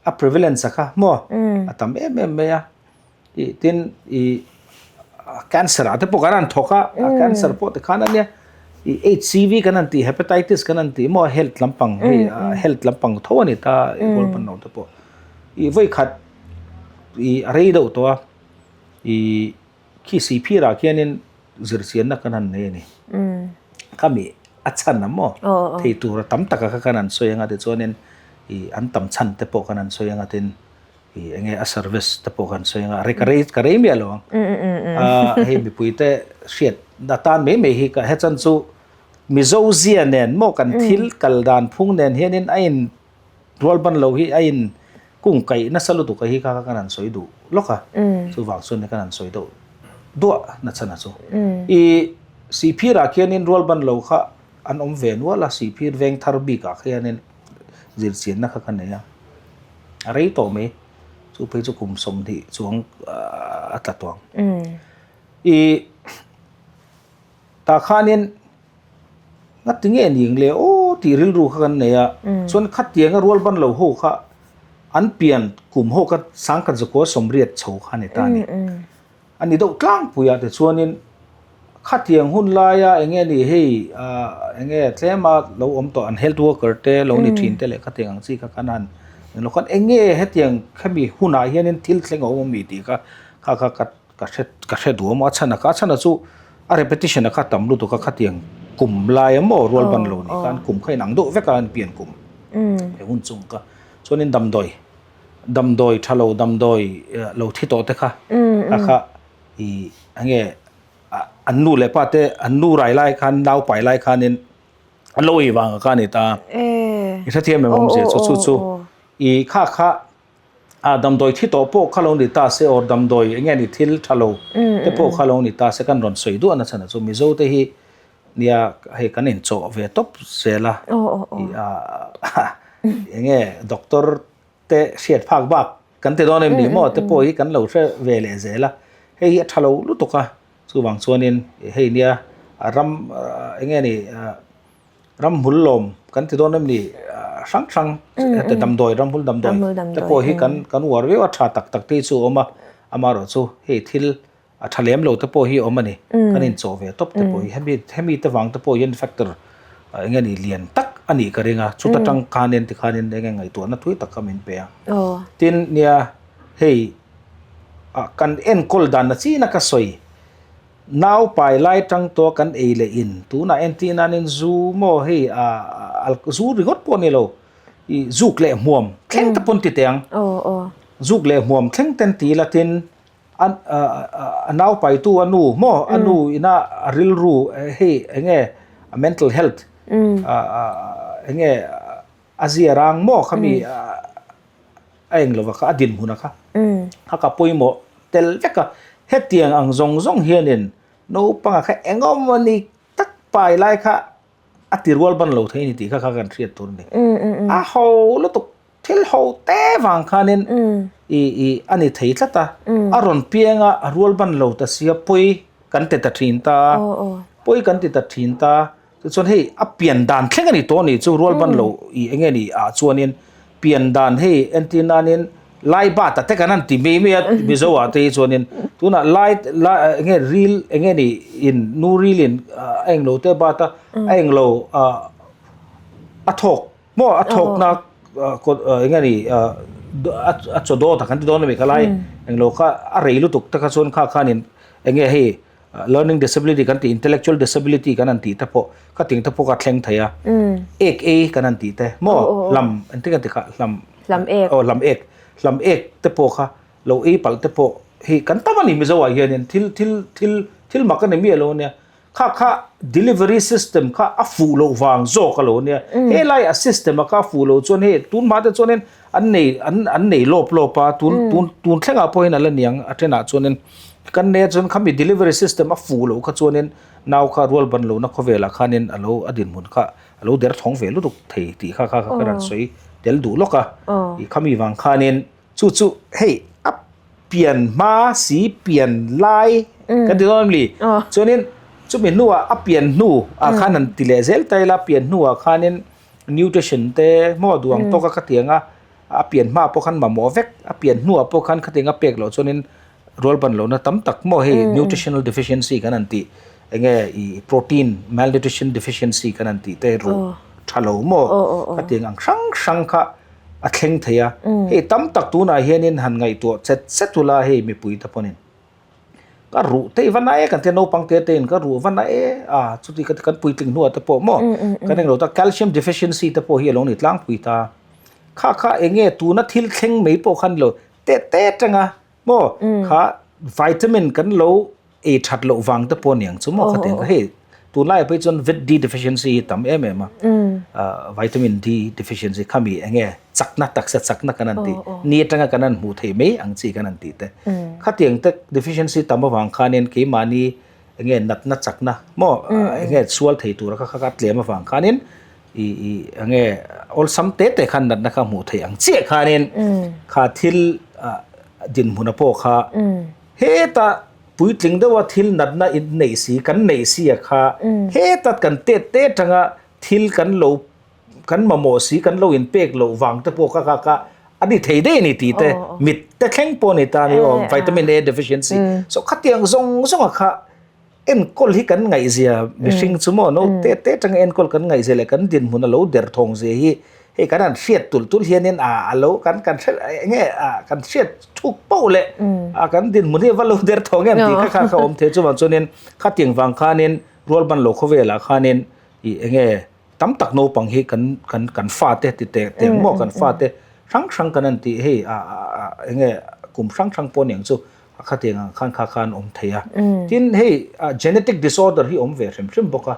a prevalence a kha maw a tam em em mai a, ih tin ih cancer ah te pawh kan han thawk a, a cancer pawh tikhan a nia, ih HCV kan han tih hepatitis kan han tih maw health lampang hei health lampang tho a ni ta rualbanlo te pawh ih vawikhat ih a rei deuh tawh a. I khi Sihphirah khianin zirchianna kan han nei a ni. Khami a chhan a maw? Thei tura tam taka kha kan han sawi anga tichuanin i an tam chhan te pawh kan han sawi anga tin i enge a service te pawh kan sawi anga ka rei ka rei miah lo ang. Hei mipui te hriat atan mai mai hi ka he chan chu Mizo zia nen maw kan thil kal dan phung nen hianin a in Rual ban lo hi a in kung kaih nasa lutuk a hi kha kan han sawi duh lawk a, chuvang chuan kan han sawi deuh duah nachhan a chu. I Sihphir ah khianin rual ban lo kha an awm ve nual a, Sihphir veng thar bik ah khianin zirchianna kha ka nei a, a rei tawh mai, chu phei chu kum 20 chuang a tla tawh ang. I tah khanin Ngati nge ning le aw tih rilru kha kan nei a, chuan khatianga rual ban lo ho kha an pian kum ho kha sangkhat zakua sawmriat chho kha a ni ta a ni. A ni deuh tlangpui a tichuanin khatiang hun laia eng nge ni hei eng nge tlema lo awm tawh an health worker te lo ni thin te leh khatiang ang chi kha kan han eng lo khan eng nge hetiang khami hunah hianin thil thleng a awm ami tih kha kha kha ka Ka hre ka hre duh a maw a chhan a kha a chhan a chu a repetition a kha tam lutuk a khatiang kum lai a maw rual ban lo ni khan kum kha inang deuh vek a an pian kum he hun chung kha chuanin damdawi damdawi tha lo damdawi lo thi tawh te kha kha kha ih enge an nu leh pa te an nu rai lai khan nau pai lai khanin an lo ei vang a kha a ni ta i hrethiam em awmzia chu chu chu ih kha kha A damdawi thi tawh pawh kha lo ni ta se or damdawi eng nge ni thil tha lo te pawh kha lo ni ta se kan rawn sawi duah na chhan ah chu Mizo te hi nia hei kan inchawh ve tawp zel a eng nge doctor te hriat phak bak kan ti dawn em ni maw te pawh hi kan lo hre ve leh zel a hei hi a tha lo lutuk a chuvang chuanin hei nia ram eng nge ni. Ramhmul lawm kan ti dawn em ni hrang hrang hete damdawi ramhmul damdawi te pawh hi kan kan uar viau a tha tak tak te hi chu a awm a amaherawh chu hei thil a tha lem lo te pawh hi a awm a ni kan inchawh ve tawp te pawh hi hemi hemi te vang te pawh hian factor eng nge ni lian tak a nih ka ring a chuta tang khanin tikhanin eng nge ngaihtuahna thui tak kha min pe a tin nia hei kan enkawl dan na chin a ka sawi. Nau pai lai tang tawh kan ei leh in tunah entir nanin zu maw hei ah zu ringawt pawh a ni lo ih zuk leh hmuam thleng te pawn ti teh ang zuk leh hmuam thleng ten ti ila tin a nau pai tu a nu maw a nu ina a rilru hei eng nge a mental health eng nge a zia rang maw khami a eng lova kha a dinhmun a kha a ka pawimawh tel vek a hetiang ang zawng zawng hianin naupanga kha engawmawni tak pai lai kha a ti rual ban lo thei a ni tih kha kha kan hriat tur a ni a ho lutuk thil ho te vang khanin i i a ni thei tlat a a rawn piang a a rual ban lo ta sia pawi kan ti ta thin ta pawi kan ti ta thin ta. Tichuan hei a pian dan thleng a ni tawh a ni chu rual ban lo i eng nge ni ah chuanin pian dan hei entir nanin lai bat a te kan han ti mai mai a Mizo ah te hi chuanin tunah lai lai eng nge ril eng nge ni in nu ril in a englo te bat a a englo ah a thawk maw a thawkna eng nge ni ah. a chaw dawt a kan ti dawn a mi kha lai englo kha a rei lutuk te kha chuan kha khanin enge hei learning disability kan tih intellectual disability kan han tih te pawh kha ting te pawh kha thleng thei a ek ei kan han tih te maw hlam engtin kan ti kha hlam hlam ek aw hlam ek hlam ek te pawh kha lo ei palh te pawh hei kan tam a ni Mizo ah hianin thil thil thil thil mak a ni miah lo ania kha kha delivery system kha a fuh loh vang zawk a lo ania helai a system a kha a fuh loh chuan hei tun hma te chuanin an nei an an nei lawp lawp a tun tun tun thlengah pawhin a la niang a thenah chuanin kan nei a chuan khami delivery system a fuh loh kha chuanin nau kha rual ban lohna khawvelah khanin a lo a dinhmun kha a lo der thawng ve lutuk thei tih kha kha kha ka rawn sawi tel duh lawk a ih khami vang khanin chu chu hei a pian hma si pian lai kan ti dawn em ni chuanin chumi hnuah a pian hnu ah khan han ti leh zel ta ila pian hnuah khanin Nutrition te maw duang tawk a khatiang a a pian hma pawh khan mamawh vek a pian hnuah pawh khan khatiang a pek loh chuanin rual ban lohna tam tak maw hei nutritional deficiency kan han tih enge ih protein malnutrition deficiency kan han tih te ruh tha lo maw khatiang ang hrang hrang kha a thleng thei a hei tam tak tunah hianin han ngaihtuah chet chet ula hei mipui te pawhin. Ka ruh te i va na e kan tia naupang te te in ka ruh va na e a chuti ka kan puitling hnuah te pawh maw kan englo ta calcium deficiency te pawh hi a lo ni tlangpui ta kha kha enge tuna thil thleng mai pawh khan lo te te tanga maw kha vitamin kan lo ei that loh vang te pawh aniang chu maw kha tiang kha hei tunlaiah phei chuan vit D deficiency hi tam em em a vitamin D deficiency khami enge chakna taksa chakna kan han tih ni atanga kan han hmuh theih mai ang chi kan han tih te khatiang te deficiency tam avang khanin keimahni enge natna chakna maw enge sual thei tura kha kha tlem avang khanin i i enge awlsam te te khan natna kha hmuh theih ang chiah khanin kha thil dinhmuna pawh kha heta puitling deuha thil natna in neih si kan neih si a kha heta kan tet te atanga thil kan lo kan mamawh si kan lo in pek loh vang te pawh kha kha kha a ni thei daih a ni tih te mit te thleng pawh a ni ta a ni aw vitamin A deficiency so khatiang zawng zawng a kha enkawl hi kan ngaihzia mihring chu maw no te te atanga enkawl kan ngaihzia leh kan dinhmun a lo der thawng zia hi hei kan han hriat tulh tulh hianin a a lo kan kan hre eng nge a kan hriat thuk poh leh a kan dinhmun hi a va lo der thawng em tih kha kha kha awm thei chuvang chuanin khatiang vang khanin rual ban lo khawvelah khanin ih eng nge Tam tak naupang hi kan kan kan fate ti teh teh maw kan fate hrang hrang kan an tih hei a a enge kum hrang hrang pawh aniang chu a khatiang ang khan kha khan awm thei a. Tin hei genetic disorder hi awm ve hrim hrim bawk a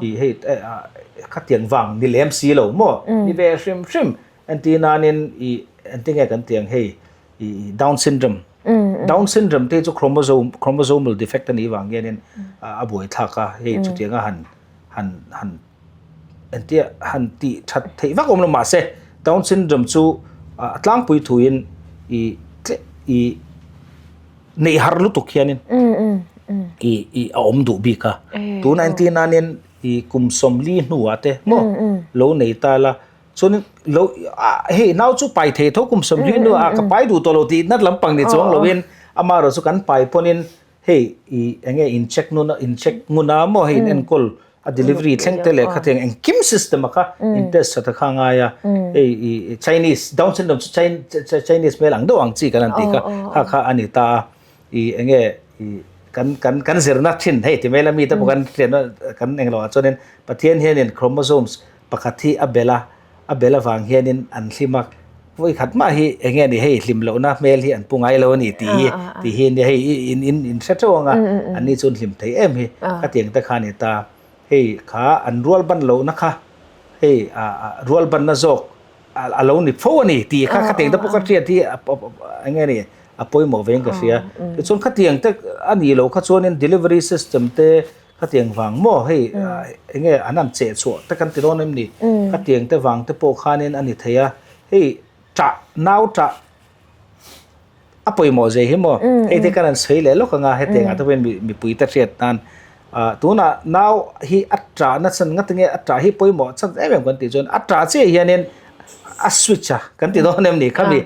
ih hei khatiang vang ni lem si lo maw ni ve hrim hrim entir nanin ih engtinge kan tih ang hei ih down syndrome down syndrome te chu chromosome chromosomal defect a nih vang hianin a buaithlak a hei chutiang a han han han entia han tih that theih vak awm lo mahse down syndrome chu a tlangpui thuin i tle i neih har lutuk hianin i i a awm duh bik a tuna entir nanin i kum sawmli hnuah te maw lo nei ta la chuanin lo hei nau chu pai thei tho kum sawmli hnuah ka pai duh tawh lo tih nat lampang ni chuang loin amaherawhchu chu kan pai pawnin Hei i enge in check nuna in check nguna maw hei in enkawl a delivery thleng te leh khatiang engkim system a kha in test that a kha ngai a hei i Chinese down syndrome chu Chinese hmel ang deuh ang chi kan han tih kha kha kha a ni ta a i enge i kan kan kan zirna thin hei ti mai la mi te pawh kan hriatna kan englo ah chuanin Pathian hianin chromosomes pakhat hi a bel a A bel avang hianin an hlim a, vawi khat mah hi eng nge ni hei hlim lohna hmel hi an pu ngai lo a ni tih hi tih hi nia hei in in in hre theuh ang a, an ni chuan hlim thei em hi khatiang te kha a ni ta. Hei kha an rual ban lohna kha hei a rual banna zawk a lo ni fo a ni tih kha khatiang te pawh ka hriat hi eng nge ni a pawimawh vein ka hria. Tichuan khatiang te a nih loh kha chuanin delivery system te Khatiang vang maw hei enge an han cheh chhuah te kan ti dawn em ni? Khatiang te vang te pawh khanin a ni thei a, hei ṭah nau ṭah a pawimawh zia hi maw hei te kan han sawi leh lawk anga hetiang ah te pawhin mipui te hriat nan tunah nau hi a ṭah na chhan nga tinge a ṭah hi pawimawh chhan em em kan tih chuan a ṭah chiah hianin a switch a kan ti dawn em ni khami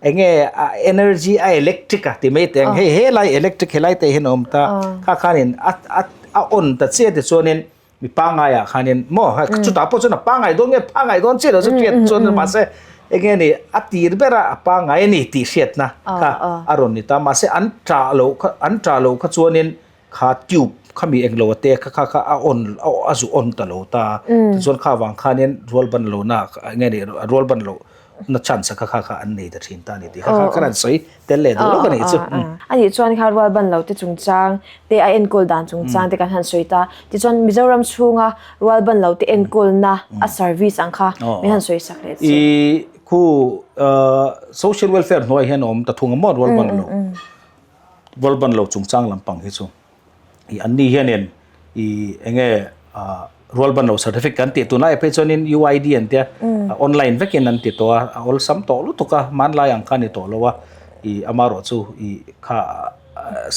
enge a energy a electric a ti mai teh ang hei helai electric helai te hian a awm ta kha khanin a a a on ta chiah te chuanin mi pangai ah khanin maw chutah pawh chuan a pangai dawn nge pangai dawn chiah lo chu hriat chuan mahse Enge ni a tir bera a pangai a ni tih hriatna kha a rawn ni ta. Mahse an tah loh kha an tah loh kha chuanin kha tube khami englo a te kha kha kha a on a zu on ta lo ta. Tichuan kha vang khanin rual ban lohna enge ni rual ban loh na chance kha kha kha an nei ta thin ta a ni tih kha kha kha an sawi tel leh duh lawk a nih chu. A nih chuan kha rual ban lo te chungchang te a enkawl dan chungchang te kan han sawi ta. Tichuan Mizoram chhunga rual ban lo te enkawlna a service ang kha min han sawi sak leh che. I khu social welfare hnuai hian a awm ta thung a maw rual ban lo. Rual ban lo chungchang lampang hi chu. I an ni hianin i enge rual ban lo certificate kan tih tunlai phei chuanin UID an tia online vekin an ti tawh a a awlsam tawh lutuk a hmanlai ang kha a ni tawh lo a i amaherawh chu i kha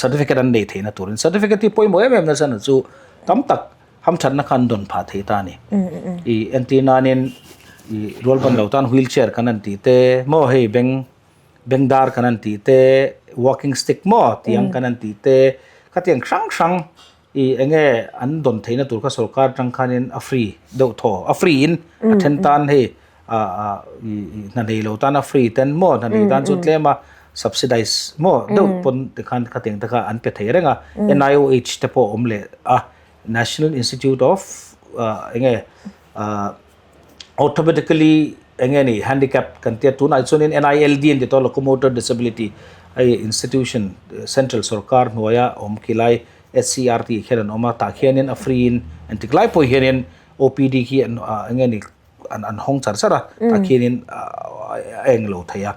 certificate an nei theihna turin certificate hi pawimawh em em nasa na chu tam tak hamthatna kha an dawn phah thei ta a ni i entir nanin i rual ban lo tan wheelchair kan an tih te maw hei bank Bengdar kan han tih te, walking stick maw tih ang kan han tih te, khatiang hrang hrang ih eng nge an dawn theihna tur kha sorkar atang khanin a free deuh thaw, a free in a then tan hei ah ah ih ih hna nei lo tan a free ten maw hna nei tan chu tlem a subsidize maw deuh pawn tikhan khatiang te kha an pe thei reng a, NIOH te pawh a awm leh a, National Institute of ah eng nge ah. Orthopedically eng nge ni handicap kan tia tunah chuanin NILD an ti tawh locomotor disability hei institution central sorkar hnuaia awm khi lai SCRT khian an awm a tah khianin a free in engtik lai pawh hianin OPD khi an eng nge ni an an hawng char char a tah khianin a eng lo thei a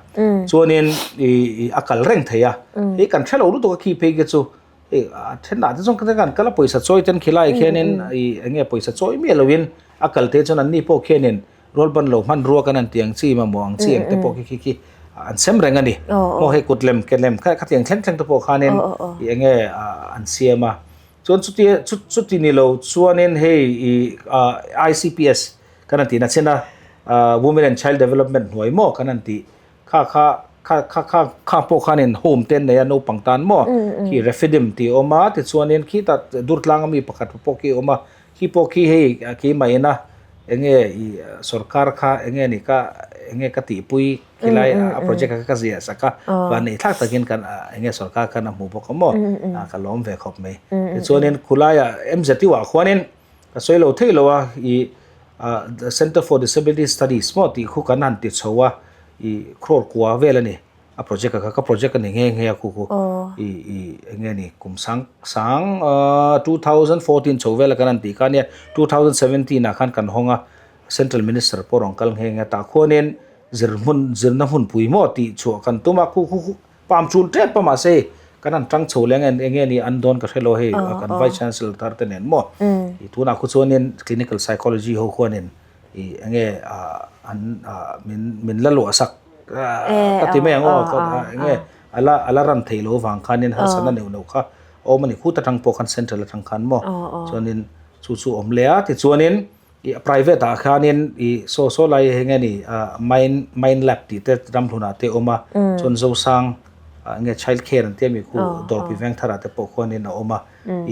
chuanin ih a kal reng thei a hei kan hrelo lutuk a khi phei khi chu. Hei a thenah te chuan kan kal a pawisa chawi ten khilai khianin ih eng nge pawisa chawi miah loin a kal te chuan anni pawh khianin rual ban lo hmanrua kan han ti ang chi mamawh ang chi ang te pawh khi khi khi an sem reng a ni. Maw hei kut lem ke lem kha khatiang thleng thleng te pawh khanin ih eng nge an siam a. Chuan chuti chuti ni lo chuanin hei ih ICPS kan han tihna chin a Women and Child Development hnuai maw kan han tih Kha kha kha kha kha kha pawh khanin home te an nei a naupang tan maw khi Rephidim tih a awm a tichuanin khitah Durtlang ami pakhat pawh khi a awm a khi pawh khi hei keimah ina enge ih sorkar kha enge ni ka enge ka tihpui khilai a project kha ka ziah sak a van neih thlak takin kan enge sorkar khan a hmu bawk a maw ka lawm ve khawp mai tichuanin khulaiah MZU ah khuanin Ka sawi lo thei lo a, ih Centre for Disability Studies maw tih khu kan han ti chho a, ih crore kua vel a ni a project a kha, ka project a ni nghe nghe a khu khu, ih ih eng nge ni kum sang sang 2014 chho vel a kan han tih kha nia, 2017 ah khan kan hawng a, Central Minister pawh rawn kal nghe nghe a, tah khuanin zir hmun zirna hmunpui maw tih chhuah kan tum a khu khu. Pam chul tep a mahse kan han tang chho leng eng nge ni an dawn ka hre lo hei kan vice chancellor thar te nen maw i tunah khu chuanin clinical psychology ho khuanin i eng nge an min min la luah sak ka ti mai ang aw eng nge ala ala ran theih loh vang khanin harsatna neuh neuh kha a awm a ni khut atang pawh khan central atang khan maw chuanin chu chu awm leh a tichuanin Ih private ah khanin ih saw saw lai heng nge ni ah mind mind lab tih te ram hlunah te a awm a chuan Zosang ah nge child care an tia mi khu dawrpui veng tharah te pawh khuanin a awm a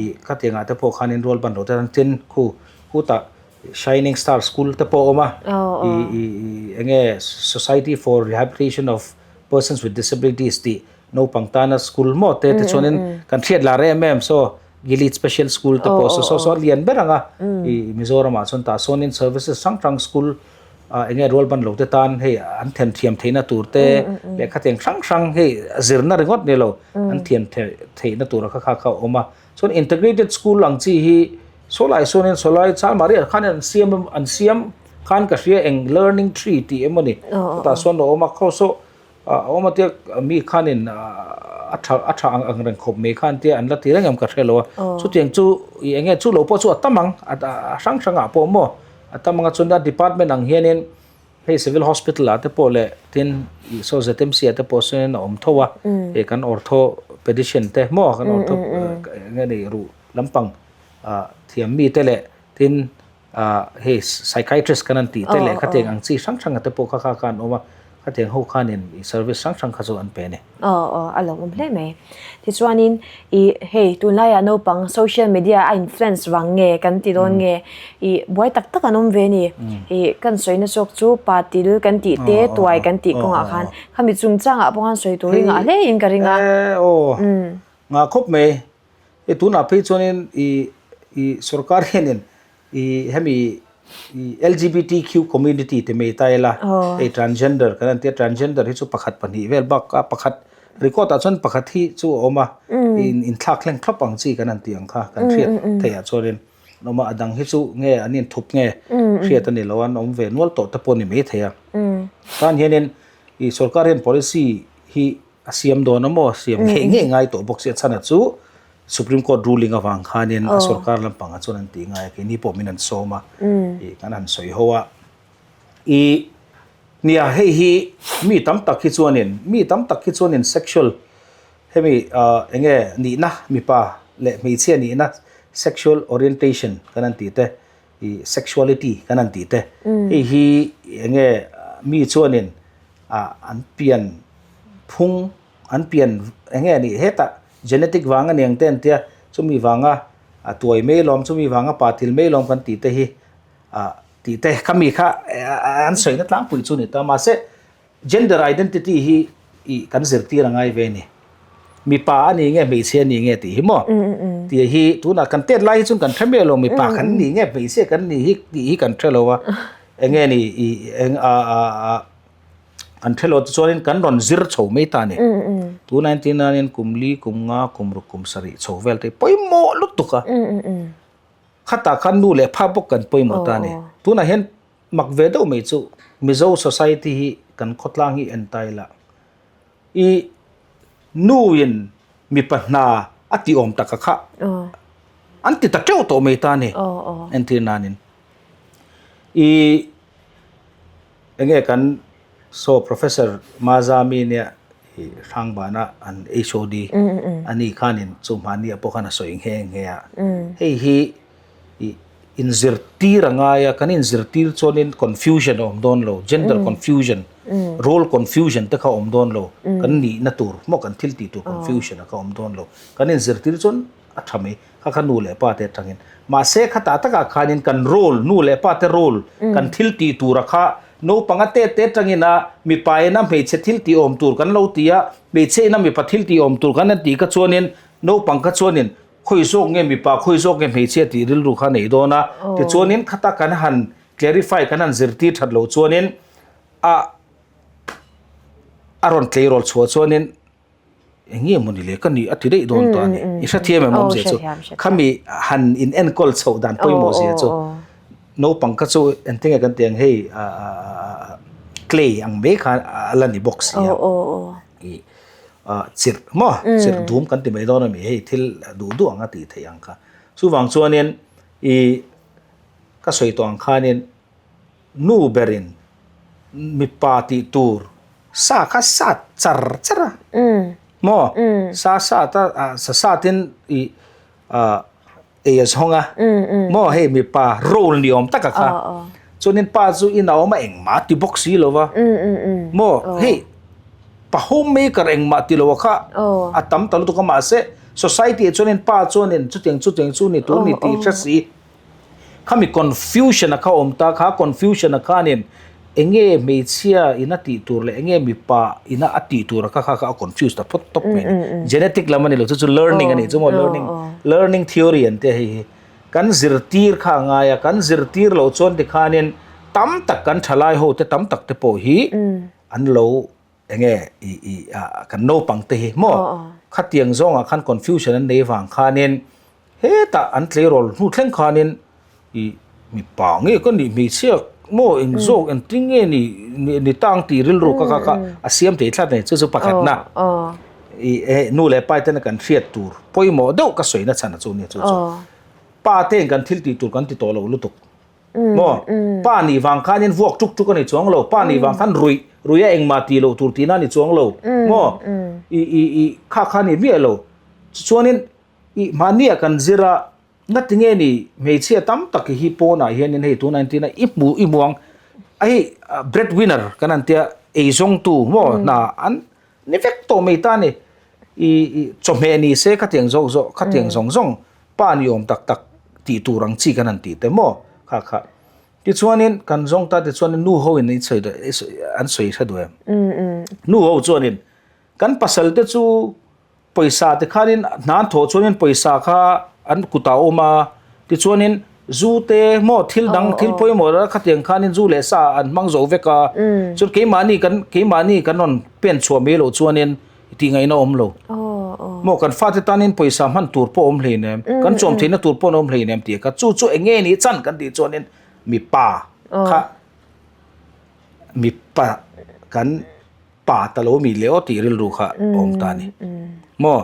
ih khatiang ah te pawh khanin rual ban lo te tin khu khutah shining star school te pawh a awm a ih ih ih eng nge society for rehabilitation of persons with disabilities tih naupang tana school maw te te chuanin kan hriat lar em em saw Gilead Special School te pawh saw saw saw lian ber ang a i Mizoram ah chuan tah sawnin services hrang hrang school ah eng nge rual ban lo te tan hei an then thiam theihna tur te lehkha teng hrang hrang hei zirna ringawt ni lo an thiam theihna tur a kha kha kha a awm a chuan integrated school ang chi hi saw lai sawnin saw lai Chalmari ah khan an siam an siam khan ka hria eng learning tree tih emawni chutah sawn a awm a khaw saw A awm a tia mi khanin a tha a tha ang ang reng khawp mai khan tia an la ti reng em ka hre lo a. Chutiang chu i eng nge chu lo pawh chu a tam ang a hrang hrang ah pawh maw a tam ang a chuan a department ang hianin hei civil hospital ah te pawh leh tin i saw ZMC ah te pawh sawn a awm tho a hei kan orthopedician te maw kan ortho eng nge ni ruh lampang thiam mi te leh tin Ah hei psychiatrist kan han tih te leh khatiang ang chi hrang hrang te pawh kha kha kha an awm a. Khatiang ho khanin i service hrang hrang kha chu an pe a ni. Aw aw a lawmawm hle mai. Tichuanin i hei tunlaiah naupang social media a influence vang nge kan ti dawn nge i buai tak tak an awm ve a ni. I kan sawina zawk chu pa til kan tih te tuai kan tih kawngah khan khami chungchangah pawh khan sawi tur hi ngah hle in ka ring a. Aw ngah khawp mai. Hei tunah phei chuanin i i sorkar hianin i hemi i LGBTQ community te mai ta ila hei transgender kan an tia transgender hi chu pakhat pahnih vel bak a pakhat record ah chuan pakhat hi chu a awm a in inthlak hleng thlawp ang chi kan han tih ang kha kan hriat theih ah chuanin an awm a a dang hi chu nge an inthup nge hriat a ni lo a an awm ve nual tawh te pawh a ni maithei a tan hianin i sorkar hian policy hi A siam dawn a maw? Siam ngei ngei ngai tawh bawk si a chhan a chu Supreme Court ruling avang khanin a sorkar lampangah chuan an tih ngai a, keini pawh min an sawm a, ih kan han sawi ho a. Ih nia hei hi mi tam tak hi chuanin mi tam tak hi chuanin sexual hemi ah eng nge nihna mipa leh hmeichhia nihna sexual orientation kan han tih te ih sexuality kan han tih te hei hi eng nge mi chuanin ah an pian phung an pian eng nge nih hetah genetic vang a niang te an tia chumi vanga a tuai mai lawm chumi vanga pa thil mai lawm kan tih te hi ah tih te khami kha an sawina tlangpui chu a ni ta mahse gender identity hi ih kan zirtir a ngai ve a ni mipa a ni nge hmeichhia a ni nge tih hi maw tih hi tunah kan tet lai hi chuan kan hre miah lo mipa kan ni nge hmeichhia kan ni hi tih hi kan hre lo a eng nge ni ih eng a a a Kan hrelo te chuanin kan rawn zir chho mai ta a ni. Tun 1999 kum li, kum nga, kum ruk, kum sarih chho vel te hi pawimawh lutuk a. Khatah khan nu leh pha bawk kan pawimawh ta a ni. Tunah hian mak ve deuh mai chu Mizo society hi kan khawtlang hi en ta ila i nuin mipa hna a tih awm taka kha an ti ta teuh tawh mai ta a ni. Entir nanin i Enge kan saw Professor Mazami nia i Hrangbana an HOD a ni khanin chu hmahni ah pawh khan a sawi nghe nghe a. Hei hi i inzirtir a ngai a, kan inzirtir chuanin confusion a awm dawn lo, gender confusion, role confusion te kha a awm dawn lo, kan nihna tur maw kan thil tih tur confusion a kha a awm dawn lo. Kan inzirtir chuan a tha mai. Kha kha nu leh pa te atangin. Mahse khatah takah khanin kan role, nu leh pa te role, kan thil tih tura kha naupang a te te atangin a mipa ina hmeichhe thil tih awm tur kan lo ti a, hmeichhe ina mipa thil tih awm tur kan han tih kha chuanin naupang kha chuanin khawi zawk nge mipa khawi zawk nge hmeichhia tih rilru kha a nei dawn a. Tichuanin khata kan han clarify kan han zirtir that loh chuanin a a rawn tleirawl chhuah chuanin Eng nge mawni le ka nih a ti daih dawn ta a ni. I hrethiam em awmzia chu. Khami han in enkawl chhoh dan pawimawh zia chu. Naupang kha chu engtin nge kan tih ang hei clay ang mai kha a la ni bawk si a. Ih chirh maw chirh dum kan ti mai dawn a mi hei thil duh duh ang a tih theih ang kha. Chuvang chuanin ih ka sawi tawh ang khanin Nu berin mipa tih tur sa kha sat char char a maw sa sat a sa satin ih ei a zawng a maw hei mipa role ni awm taka kha chuanin pa chu in a awm a engmah a ti bawk si lo va maw hei pa home maker engmah ti lo a kha a tam ta lutuk a mahse society ah chuanin pa chuanin chutiang chutiang chu ni tur ni tih hre si. Khami confusion a kha awm ta kha confusion a khanin enge hmeichhia ina tih tur leh enge mipa ina a tih tur a kha kha kha a confuse ta phawt tawp mai a ni. Genetic lam a ni lo chu chu learning a ni chu maw learning learning theory an tia hei hi. Kan zirtir kha a ngai a kan zirtir loh chuan tikhanin tam tak kan thalai ho te tam tak te pawh hi an lo Enge i i a kan naupang te hi maw khatiang zawngah khan confusion an nei vang khanin hetah an tleirawl hnu thleng khanin i mipa nge ka nih hmeichhia maw eng zawk engtin nge ni ni tang tih rilru ka kha kha a siam thei tlat a ni chu chu pakhatna i e nu leh pa tena kan hriat tur pawimawh deuh ka sawi na chhan a chu nia chu chu pa te kan thil tih tur kan ti tawh lo lutuk. Maw? Pa nih vang khanin vuak tuk tuk a ni chuang lo. Pa nih vang khan ruih, ruih a engmah tih loh tur tihna a ni chuang lo. Maw? I, i, i, kha kha a ni miah lo. Chuanin, i, mahnia kan zir a, ngati nge ni hmeichhia tam tak hi pawnah hianin hei tunah entirna i hmu, i hmu ang. A hei bread winner kan han tia. eizawngtu maw hna an ni vek tawh mai ta a ni. I chawhmeh ni se khatiang zawk zawk khatiang zawng zawng pa ni awm tak tak tih tur ang chi kan han tih te maw kha kha. Tichuanin kan zawng ta tichuanin nu ho in an sawi hre duh em? Nu ho chuanin kan pasal te chu Pawisa te khanin hna an thawh chuanin pawisa kha an kutah a awm a, tichuanin zu te maw thil dang thil pawimawh la khatiang khanin zu leh sa an hmang zo vek a, chuan keimahni kan keimahni kan rawn pen chhuah mai loh chuanin tihngaihna a awm lo. Maw kan fate tanin pawisa hman tur pawh a awm hleinem, kan chawm theihna tur pawh an awm hleinem tih kha chu chu eng nge ni chan kan tih chuanin mipa kha mipa kan pa ta lo mi leh aw tih rilru kha a awm ta a ni. Maw?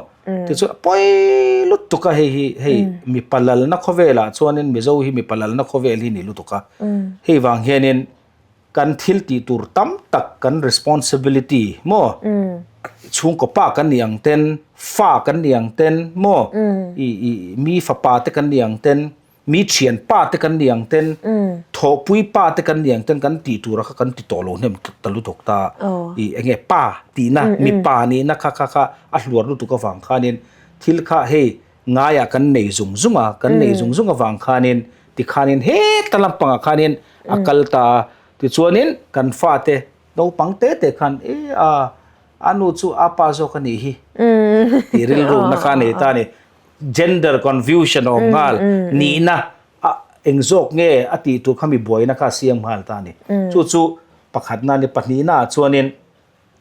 Tichuan pawi lutuk a hei hi hei mipa lalna khawvelah chuanin Mizo hi mipa lalna khawvel hi ni lutuk a. Hei vang hianin kan thil tih tur tam tak kan responsibility maw chhungkaw pa kan nih ang ten fa kan nih ang ten maw i i mi fapa te kan nih ang ten Mi thian pa te kan ni ang ten, thawhpui pa te kan ni ang ten kan tih tura kha kan ti tawh lo hnem ta lutuk ta. I enge pa tihna, mipa nihna kha kha kha a hluar lutuk avang khanin thil kha hei ngaiah kan nei zung zung a, kan nei zung zung avang khanin tikhanin heta lampangah khanin a kal ta a. Tichuanin kan fate naupang te te khan e a a nu chu a pa zawk a nih hi tih rilrukna kha a nei ta a ni. Gender confusion a awm nghal, nihna a eng zawk nge a tih tur kha mi buaina kha a siam nghal ta a ni. Chu chu pakhatna a ni. Pahnihna ah chuanin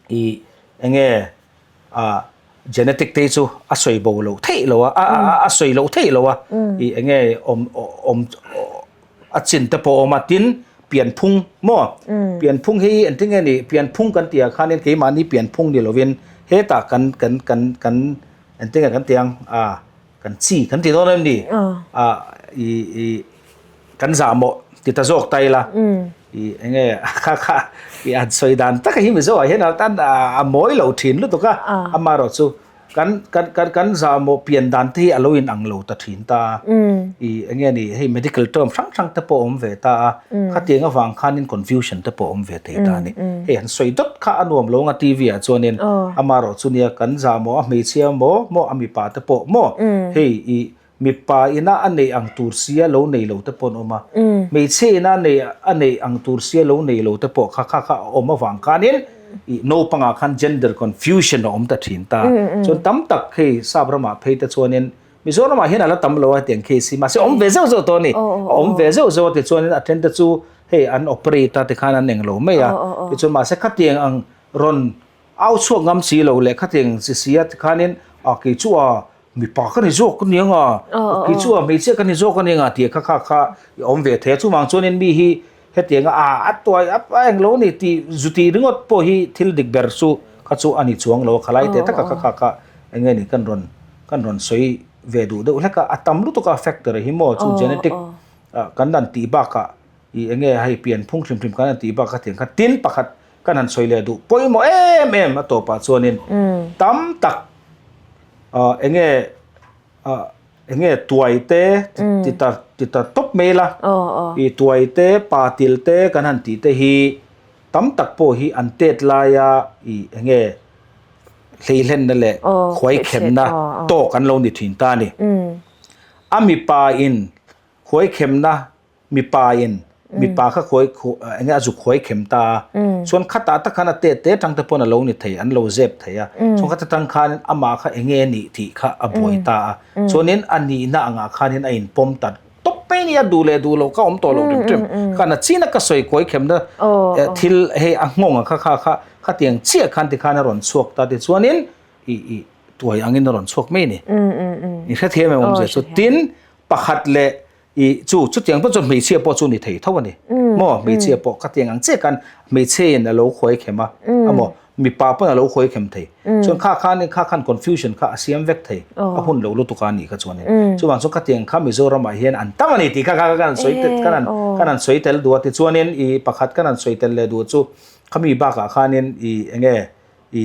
ih eng nge ah genetic te hi chu a sawi bo loh theih lo a, a sawi loh theih lo a, ih eng nge awm awm a chin te pawh a awm a, tin pianphung maw pianphung hi engtin nge ni pianphung kan tih ah khanin keimahni pianphung ni lovin hetah kan kan kan kan Engtin nge kan ti ang? A, kan chi kan ti dawn em ni? A, i, i, kan zah mawh ti ta zawk ta ila. I, enge kha kha i an sawi dan taka hi Mizo ah hian a tan a mawi lo thin lutuk a. Amaherawh chu kan kan kan kan zah mawh pian dan te hi a lo in ang lo ta thin ta a. I, enge ni hei medical term hrang hrang te pawh a awm ve ta a. Khatiang avang khanin confusion te pawh a awm ve thei ta a ni. Hei han sawi dawt kha a nuam lo anga TV ah chuanin amaherawh chu nia kan zah maw a hmeichhia maw maw a mipa te pawh maw hei ih mipa ina a neih ang tur sia lo nei lo te pawh an awm a hmeichhia ina a neih a neih ang tur sia lo nei lo te pawh kha kha kha a awm avang khanin ih naupangah khan gender confusion a awm ta thin ta chuan tam tak hei sap ramah phei te chuanin Mizoramah hian a la tam lo a hetiang case hi mahse a awm ve zeuh zeuh tawh a ni. A awm ve zeuh zeuh a tichuanin a then te chu hei an operate a tikhan an englo mai a. Tichuan mahse khatiang ang rawn au chhuak ngam si lo leh khatiang chi si a tikhanin a kei chu a mipa ka ni zawk a ni ang a, kei chu a hmeichhia ka ni zawk a ni ang a tih kha kha kha i awm ve thei a. Chuvang chuanin mi hi hetiang a a tuai a englo a ni tih zuti ringawt pawh hi thil dik ber chu kha chu a ni chuang lo a khalai teh taka kha kha kha eng nge ni kan rawn kan rawn sawi ve duh deuh hlek a a tam lutuk a factor hi maw chu genetic kan han tih bakah ih eng nge hei pian phung hrim hrim kan han tih bakah tiang kha tin pakhat kan han sawi leh duh pawimawh em em a tawpah chuanin tam tak eng nge Eng nge tuai te ti ta ti ta tawp mai la i tuai te pa til te kan han tih te hi tam tak pawh hi an tet laia i eng nge hleihlenna leh khuai khemna tawk an lo ni thin ta a ni. A mipa in khuai khemna mipa in mipa kha khuai eng nge a zu khuai khem ta a chuan khatah tak khan a tet te atang te pawn a lo ni thei an lo zep thei a chuan khata tang khan amah kha eng nge a nih tih kha a buai ta a chuanin a nihna angah khanin a inpawm ta tawp mai a ni a duh leh duh loh kha a awm tawh lo hrim hrim khan a china ka sawi khuai khemna thil hei a nghawng ang kha kha kha khatiang chiah khan tikhan a rawn chhuak ta tichuanin ih ih tuai angin a rawn chhuak mai a ni i hrethiam em awmzia chu tin pakhat leh I chu chutiang pawh chuan hmeichhia pawh chu ni thei tho a ni. Maw hmeichhia pawh khatiang ang chiah khan hmeichhia in a lo khuai khem a, amaw mipa pawn a lo khuai khem thei. Chuan kha khan kha khan confusion kha a siam vek thei. A hun lo lutuk a nih kha chuan in. Chuvang chuan khatiang kha Mizoram ah hian an tam a ni tih kha kha kan han sawi tel kan han kan han sawi tel duh a. Tichuanin i pakhat kan han sawi tel leh duh chu khami bakah khanin i enge i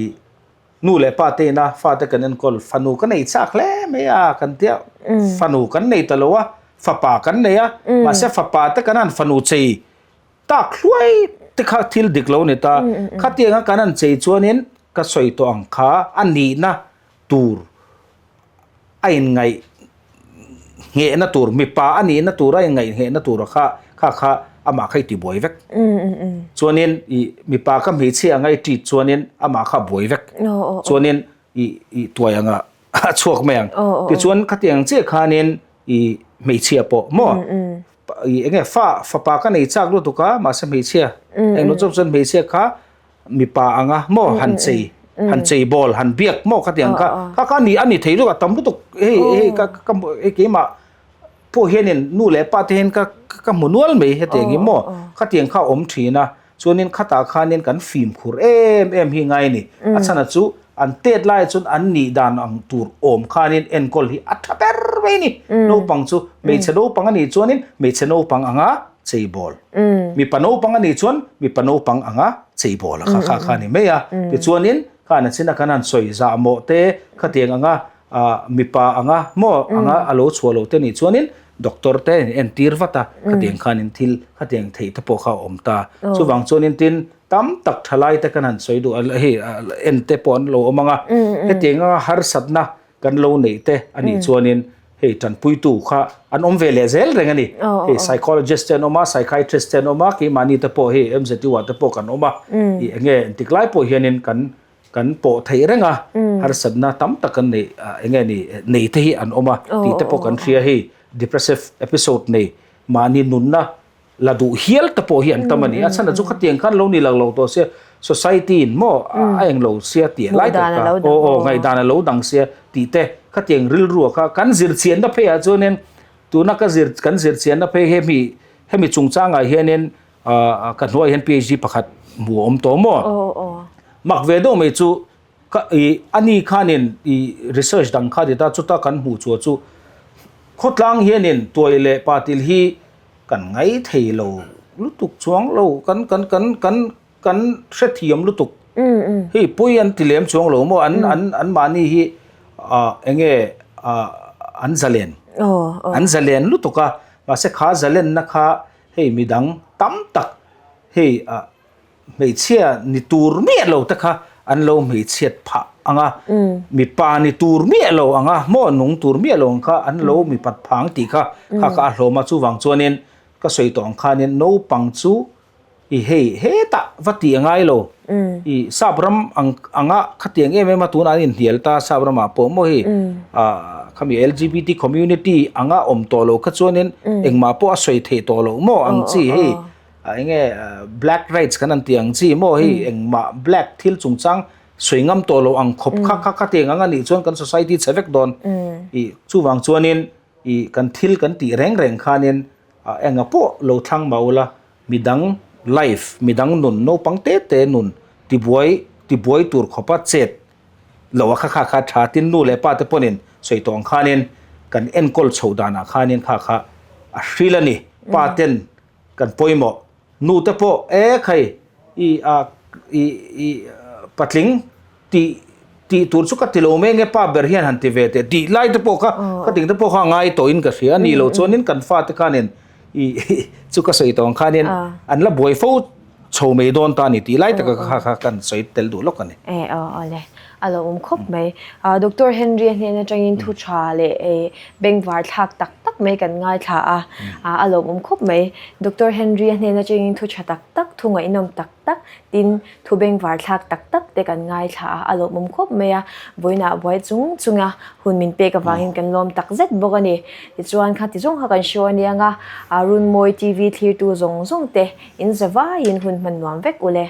Nu leh pa te ina fate kan enkawl fanu ka nei chak hle mai a kan tia fanu kan nei ta lo a fapa kan nei a mahse fapa te kan han fanu chei tak hluai te kha thil dik lo ni ta. Khatianga kan han chei chuanin ka sawi tawh ang kha a nihna tur a inngaih nghehna tur mipa a nihna tur a inngaih nghehna tur kha kha kha amah kha i ti buai vek. Chuanin i mipa kha hmeichhia anga i treat chuanin amah kha a buai vek. Chuanin i i tuai anga a chhuak mai ang. Tichuan khatiang chiah khanin i hmeichhia pawh maw i enge fa fapa ka nei chak lutuk a mahse hmeichhia englo chawp chuan hmeichhia kha mipa anga maw han chei han chei bawl han biak maw khatiang kha kha kha ni a ni thei lutuk a tam lutuk hei hei ka ka hei keimah pawh hianin nu leh pa te hian ka ka hmu nual mai hetiang hi maw khatiang kha a awm thin a. Chuanin khatah khanin kan fimkhur em em hi ngai a ni. A chhan chu an tet laiah chuan an nih dan ang tur awm khanin enkawl hi a tha ber mai a ni. Naupang chu hmeichhe naupang a nih chuanin hmeichhe naupang anga cheibawl. Mipa naupang a nih chuan mipa naupang anga cheibawl a kha kha kha a ni mai a. Tichuanin khan a china kan han sawi zah mawh te khatiang anga mipa anga maw anga a lo chhuah loh te nih chuanin doctor te an entir vat a khatiang khanin thil khatiang theih te pawh kha a awm ta chuvang chuanin tin tam tak thalai te kan han sawi duh a hei en te pawh an lo awm ang a hetiang anga harsatna kan lo neih te a nih chuanin hei tanpuitu kha an awm ve leh zel reng a ni hei psychologist te an awm a psychiatrist te an awm a keimahni te pawh hei M_Z_U ah te pawh kan awm a ih enge engtik lai pawh hianin kan Kan pawh theih reng a, harsatna tam tak kan neih eng nge ni nei te hi an awm a tih te pawh kan hria hei depressive episode nei mahni nunna la duh hial te pawh hi an tam a ni. A chhan chu khatiang khan lo ni lang lo tawh sia society in maw a eng lo sia tih lai tak kha aw aw ngaihdan a lo dang sia tih te khatiang rilru kha kan zir chianna phei ah chuanin tuna ka zir kan zir chianna phei hemi hemi chungchangah hianin Ka hnuaiah hian PhD pakhat hmu a awm tawh maw? Mak ve deuh mai chu ka i ani khanin i research dang kha ti ta chuta kan hmuh chhuah chu khawtlang hianin tuai leh patil hi kan ngai thei lo lutuk chuang lo kan kan kan kan kan hrethiam lutuk hei pawi an ti lem chuang lo maw an an an mahni hi eng nge an zalen an zalen lutuk a mahse kha zalenna kha Hei midang tam tak hei ah hmeichhia ni tur miah lo te kha an lo hmeichhiat phah ang a, mipa ni tur miah lo ang a, maw nung tur miah lo ang kha an lo mipat phah ang tih kha kha kha a hlawm a, chuvang chuanin ka sawi tawh ang khanin naupang chu i hei hetah va tih a ngai lo, i sap ram ang anga khatiang em em a tunah an inhnial ta sap ramah pawh maw hei ah khami LGBT community anga awm tawh lo kha chuanin engmah pawh a sawi theih tawh loh maw ang chi hei ah eng nge black rights kan han tih ang chi maw hei engmah black thil chungchang sawi ngam tawh loh ang khawp kha kha khatiang ang a nih chuan kan society chhe vek dawn ih chuvang chuanin ih kan thil kan tih reng reng khanin ah enga pawh lo thlang mah ula Midang life, midang nun, naupang te te nun tibuai tibuai tur khawpa chet lo a kha kha kha tha tin nu leh pa te pawhin sawi tawh ang khanin kan enkawl chhoh danah khanin kha kha a hril a ni. Pa ten kan pawimawh nu te pawh e khai i a i i patling tih tih tur chu ka ti lo mai nge pa ber hian han ti ve teh tih lai te pawh kha ka ting te pawh kha a ngai tawhin ka hria a nih loh chuanin kan fate khanin ih chu ka sawi tawh ang khanin an la buai fo chho mai dawn ta a ni tih lai taka kha kha kan sawi tel duh lawk a ni. E aw aw le a lo awm khawp mai. Doctor Henry a hnen atangin thu tha leh bengvar thlak tak tak mai kan ngaithla a a lo awm khawp mai. Doctor Henry a hnen atangin thu tha tak tak thu ngaihnawm tak tak tin thu bengvar thlak tak tak te kan ngaithla a, a lawmawm khawp mai a, vawiinah buai chung chunga hun min pek avangin kan lawm tak zet bawk a ni. Tichuan kha ti zawng kha kan hriau aniang a, Runmawi TV thlirtu zawng zawng te in za vaiin hun hman nuam vek ule.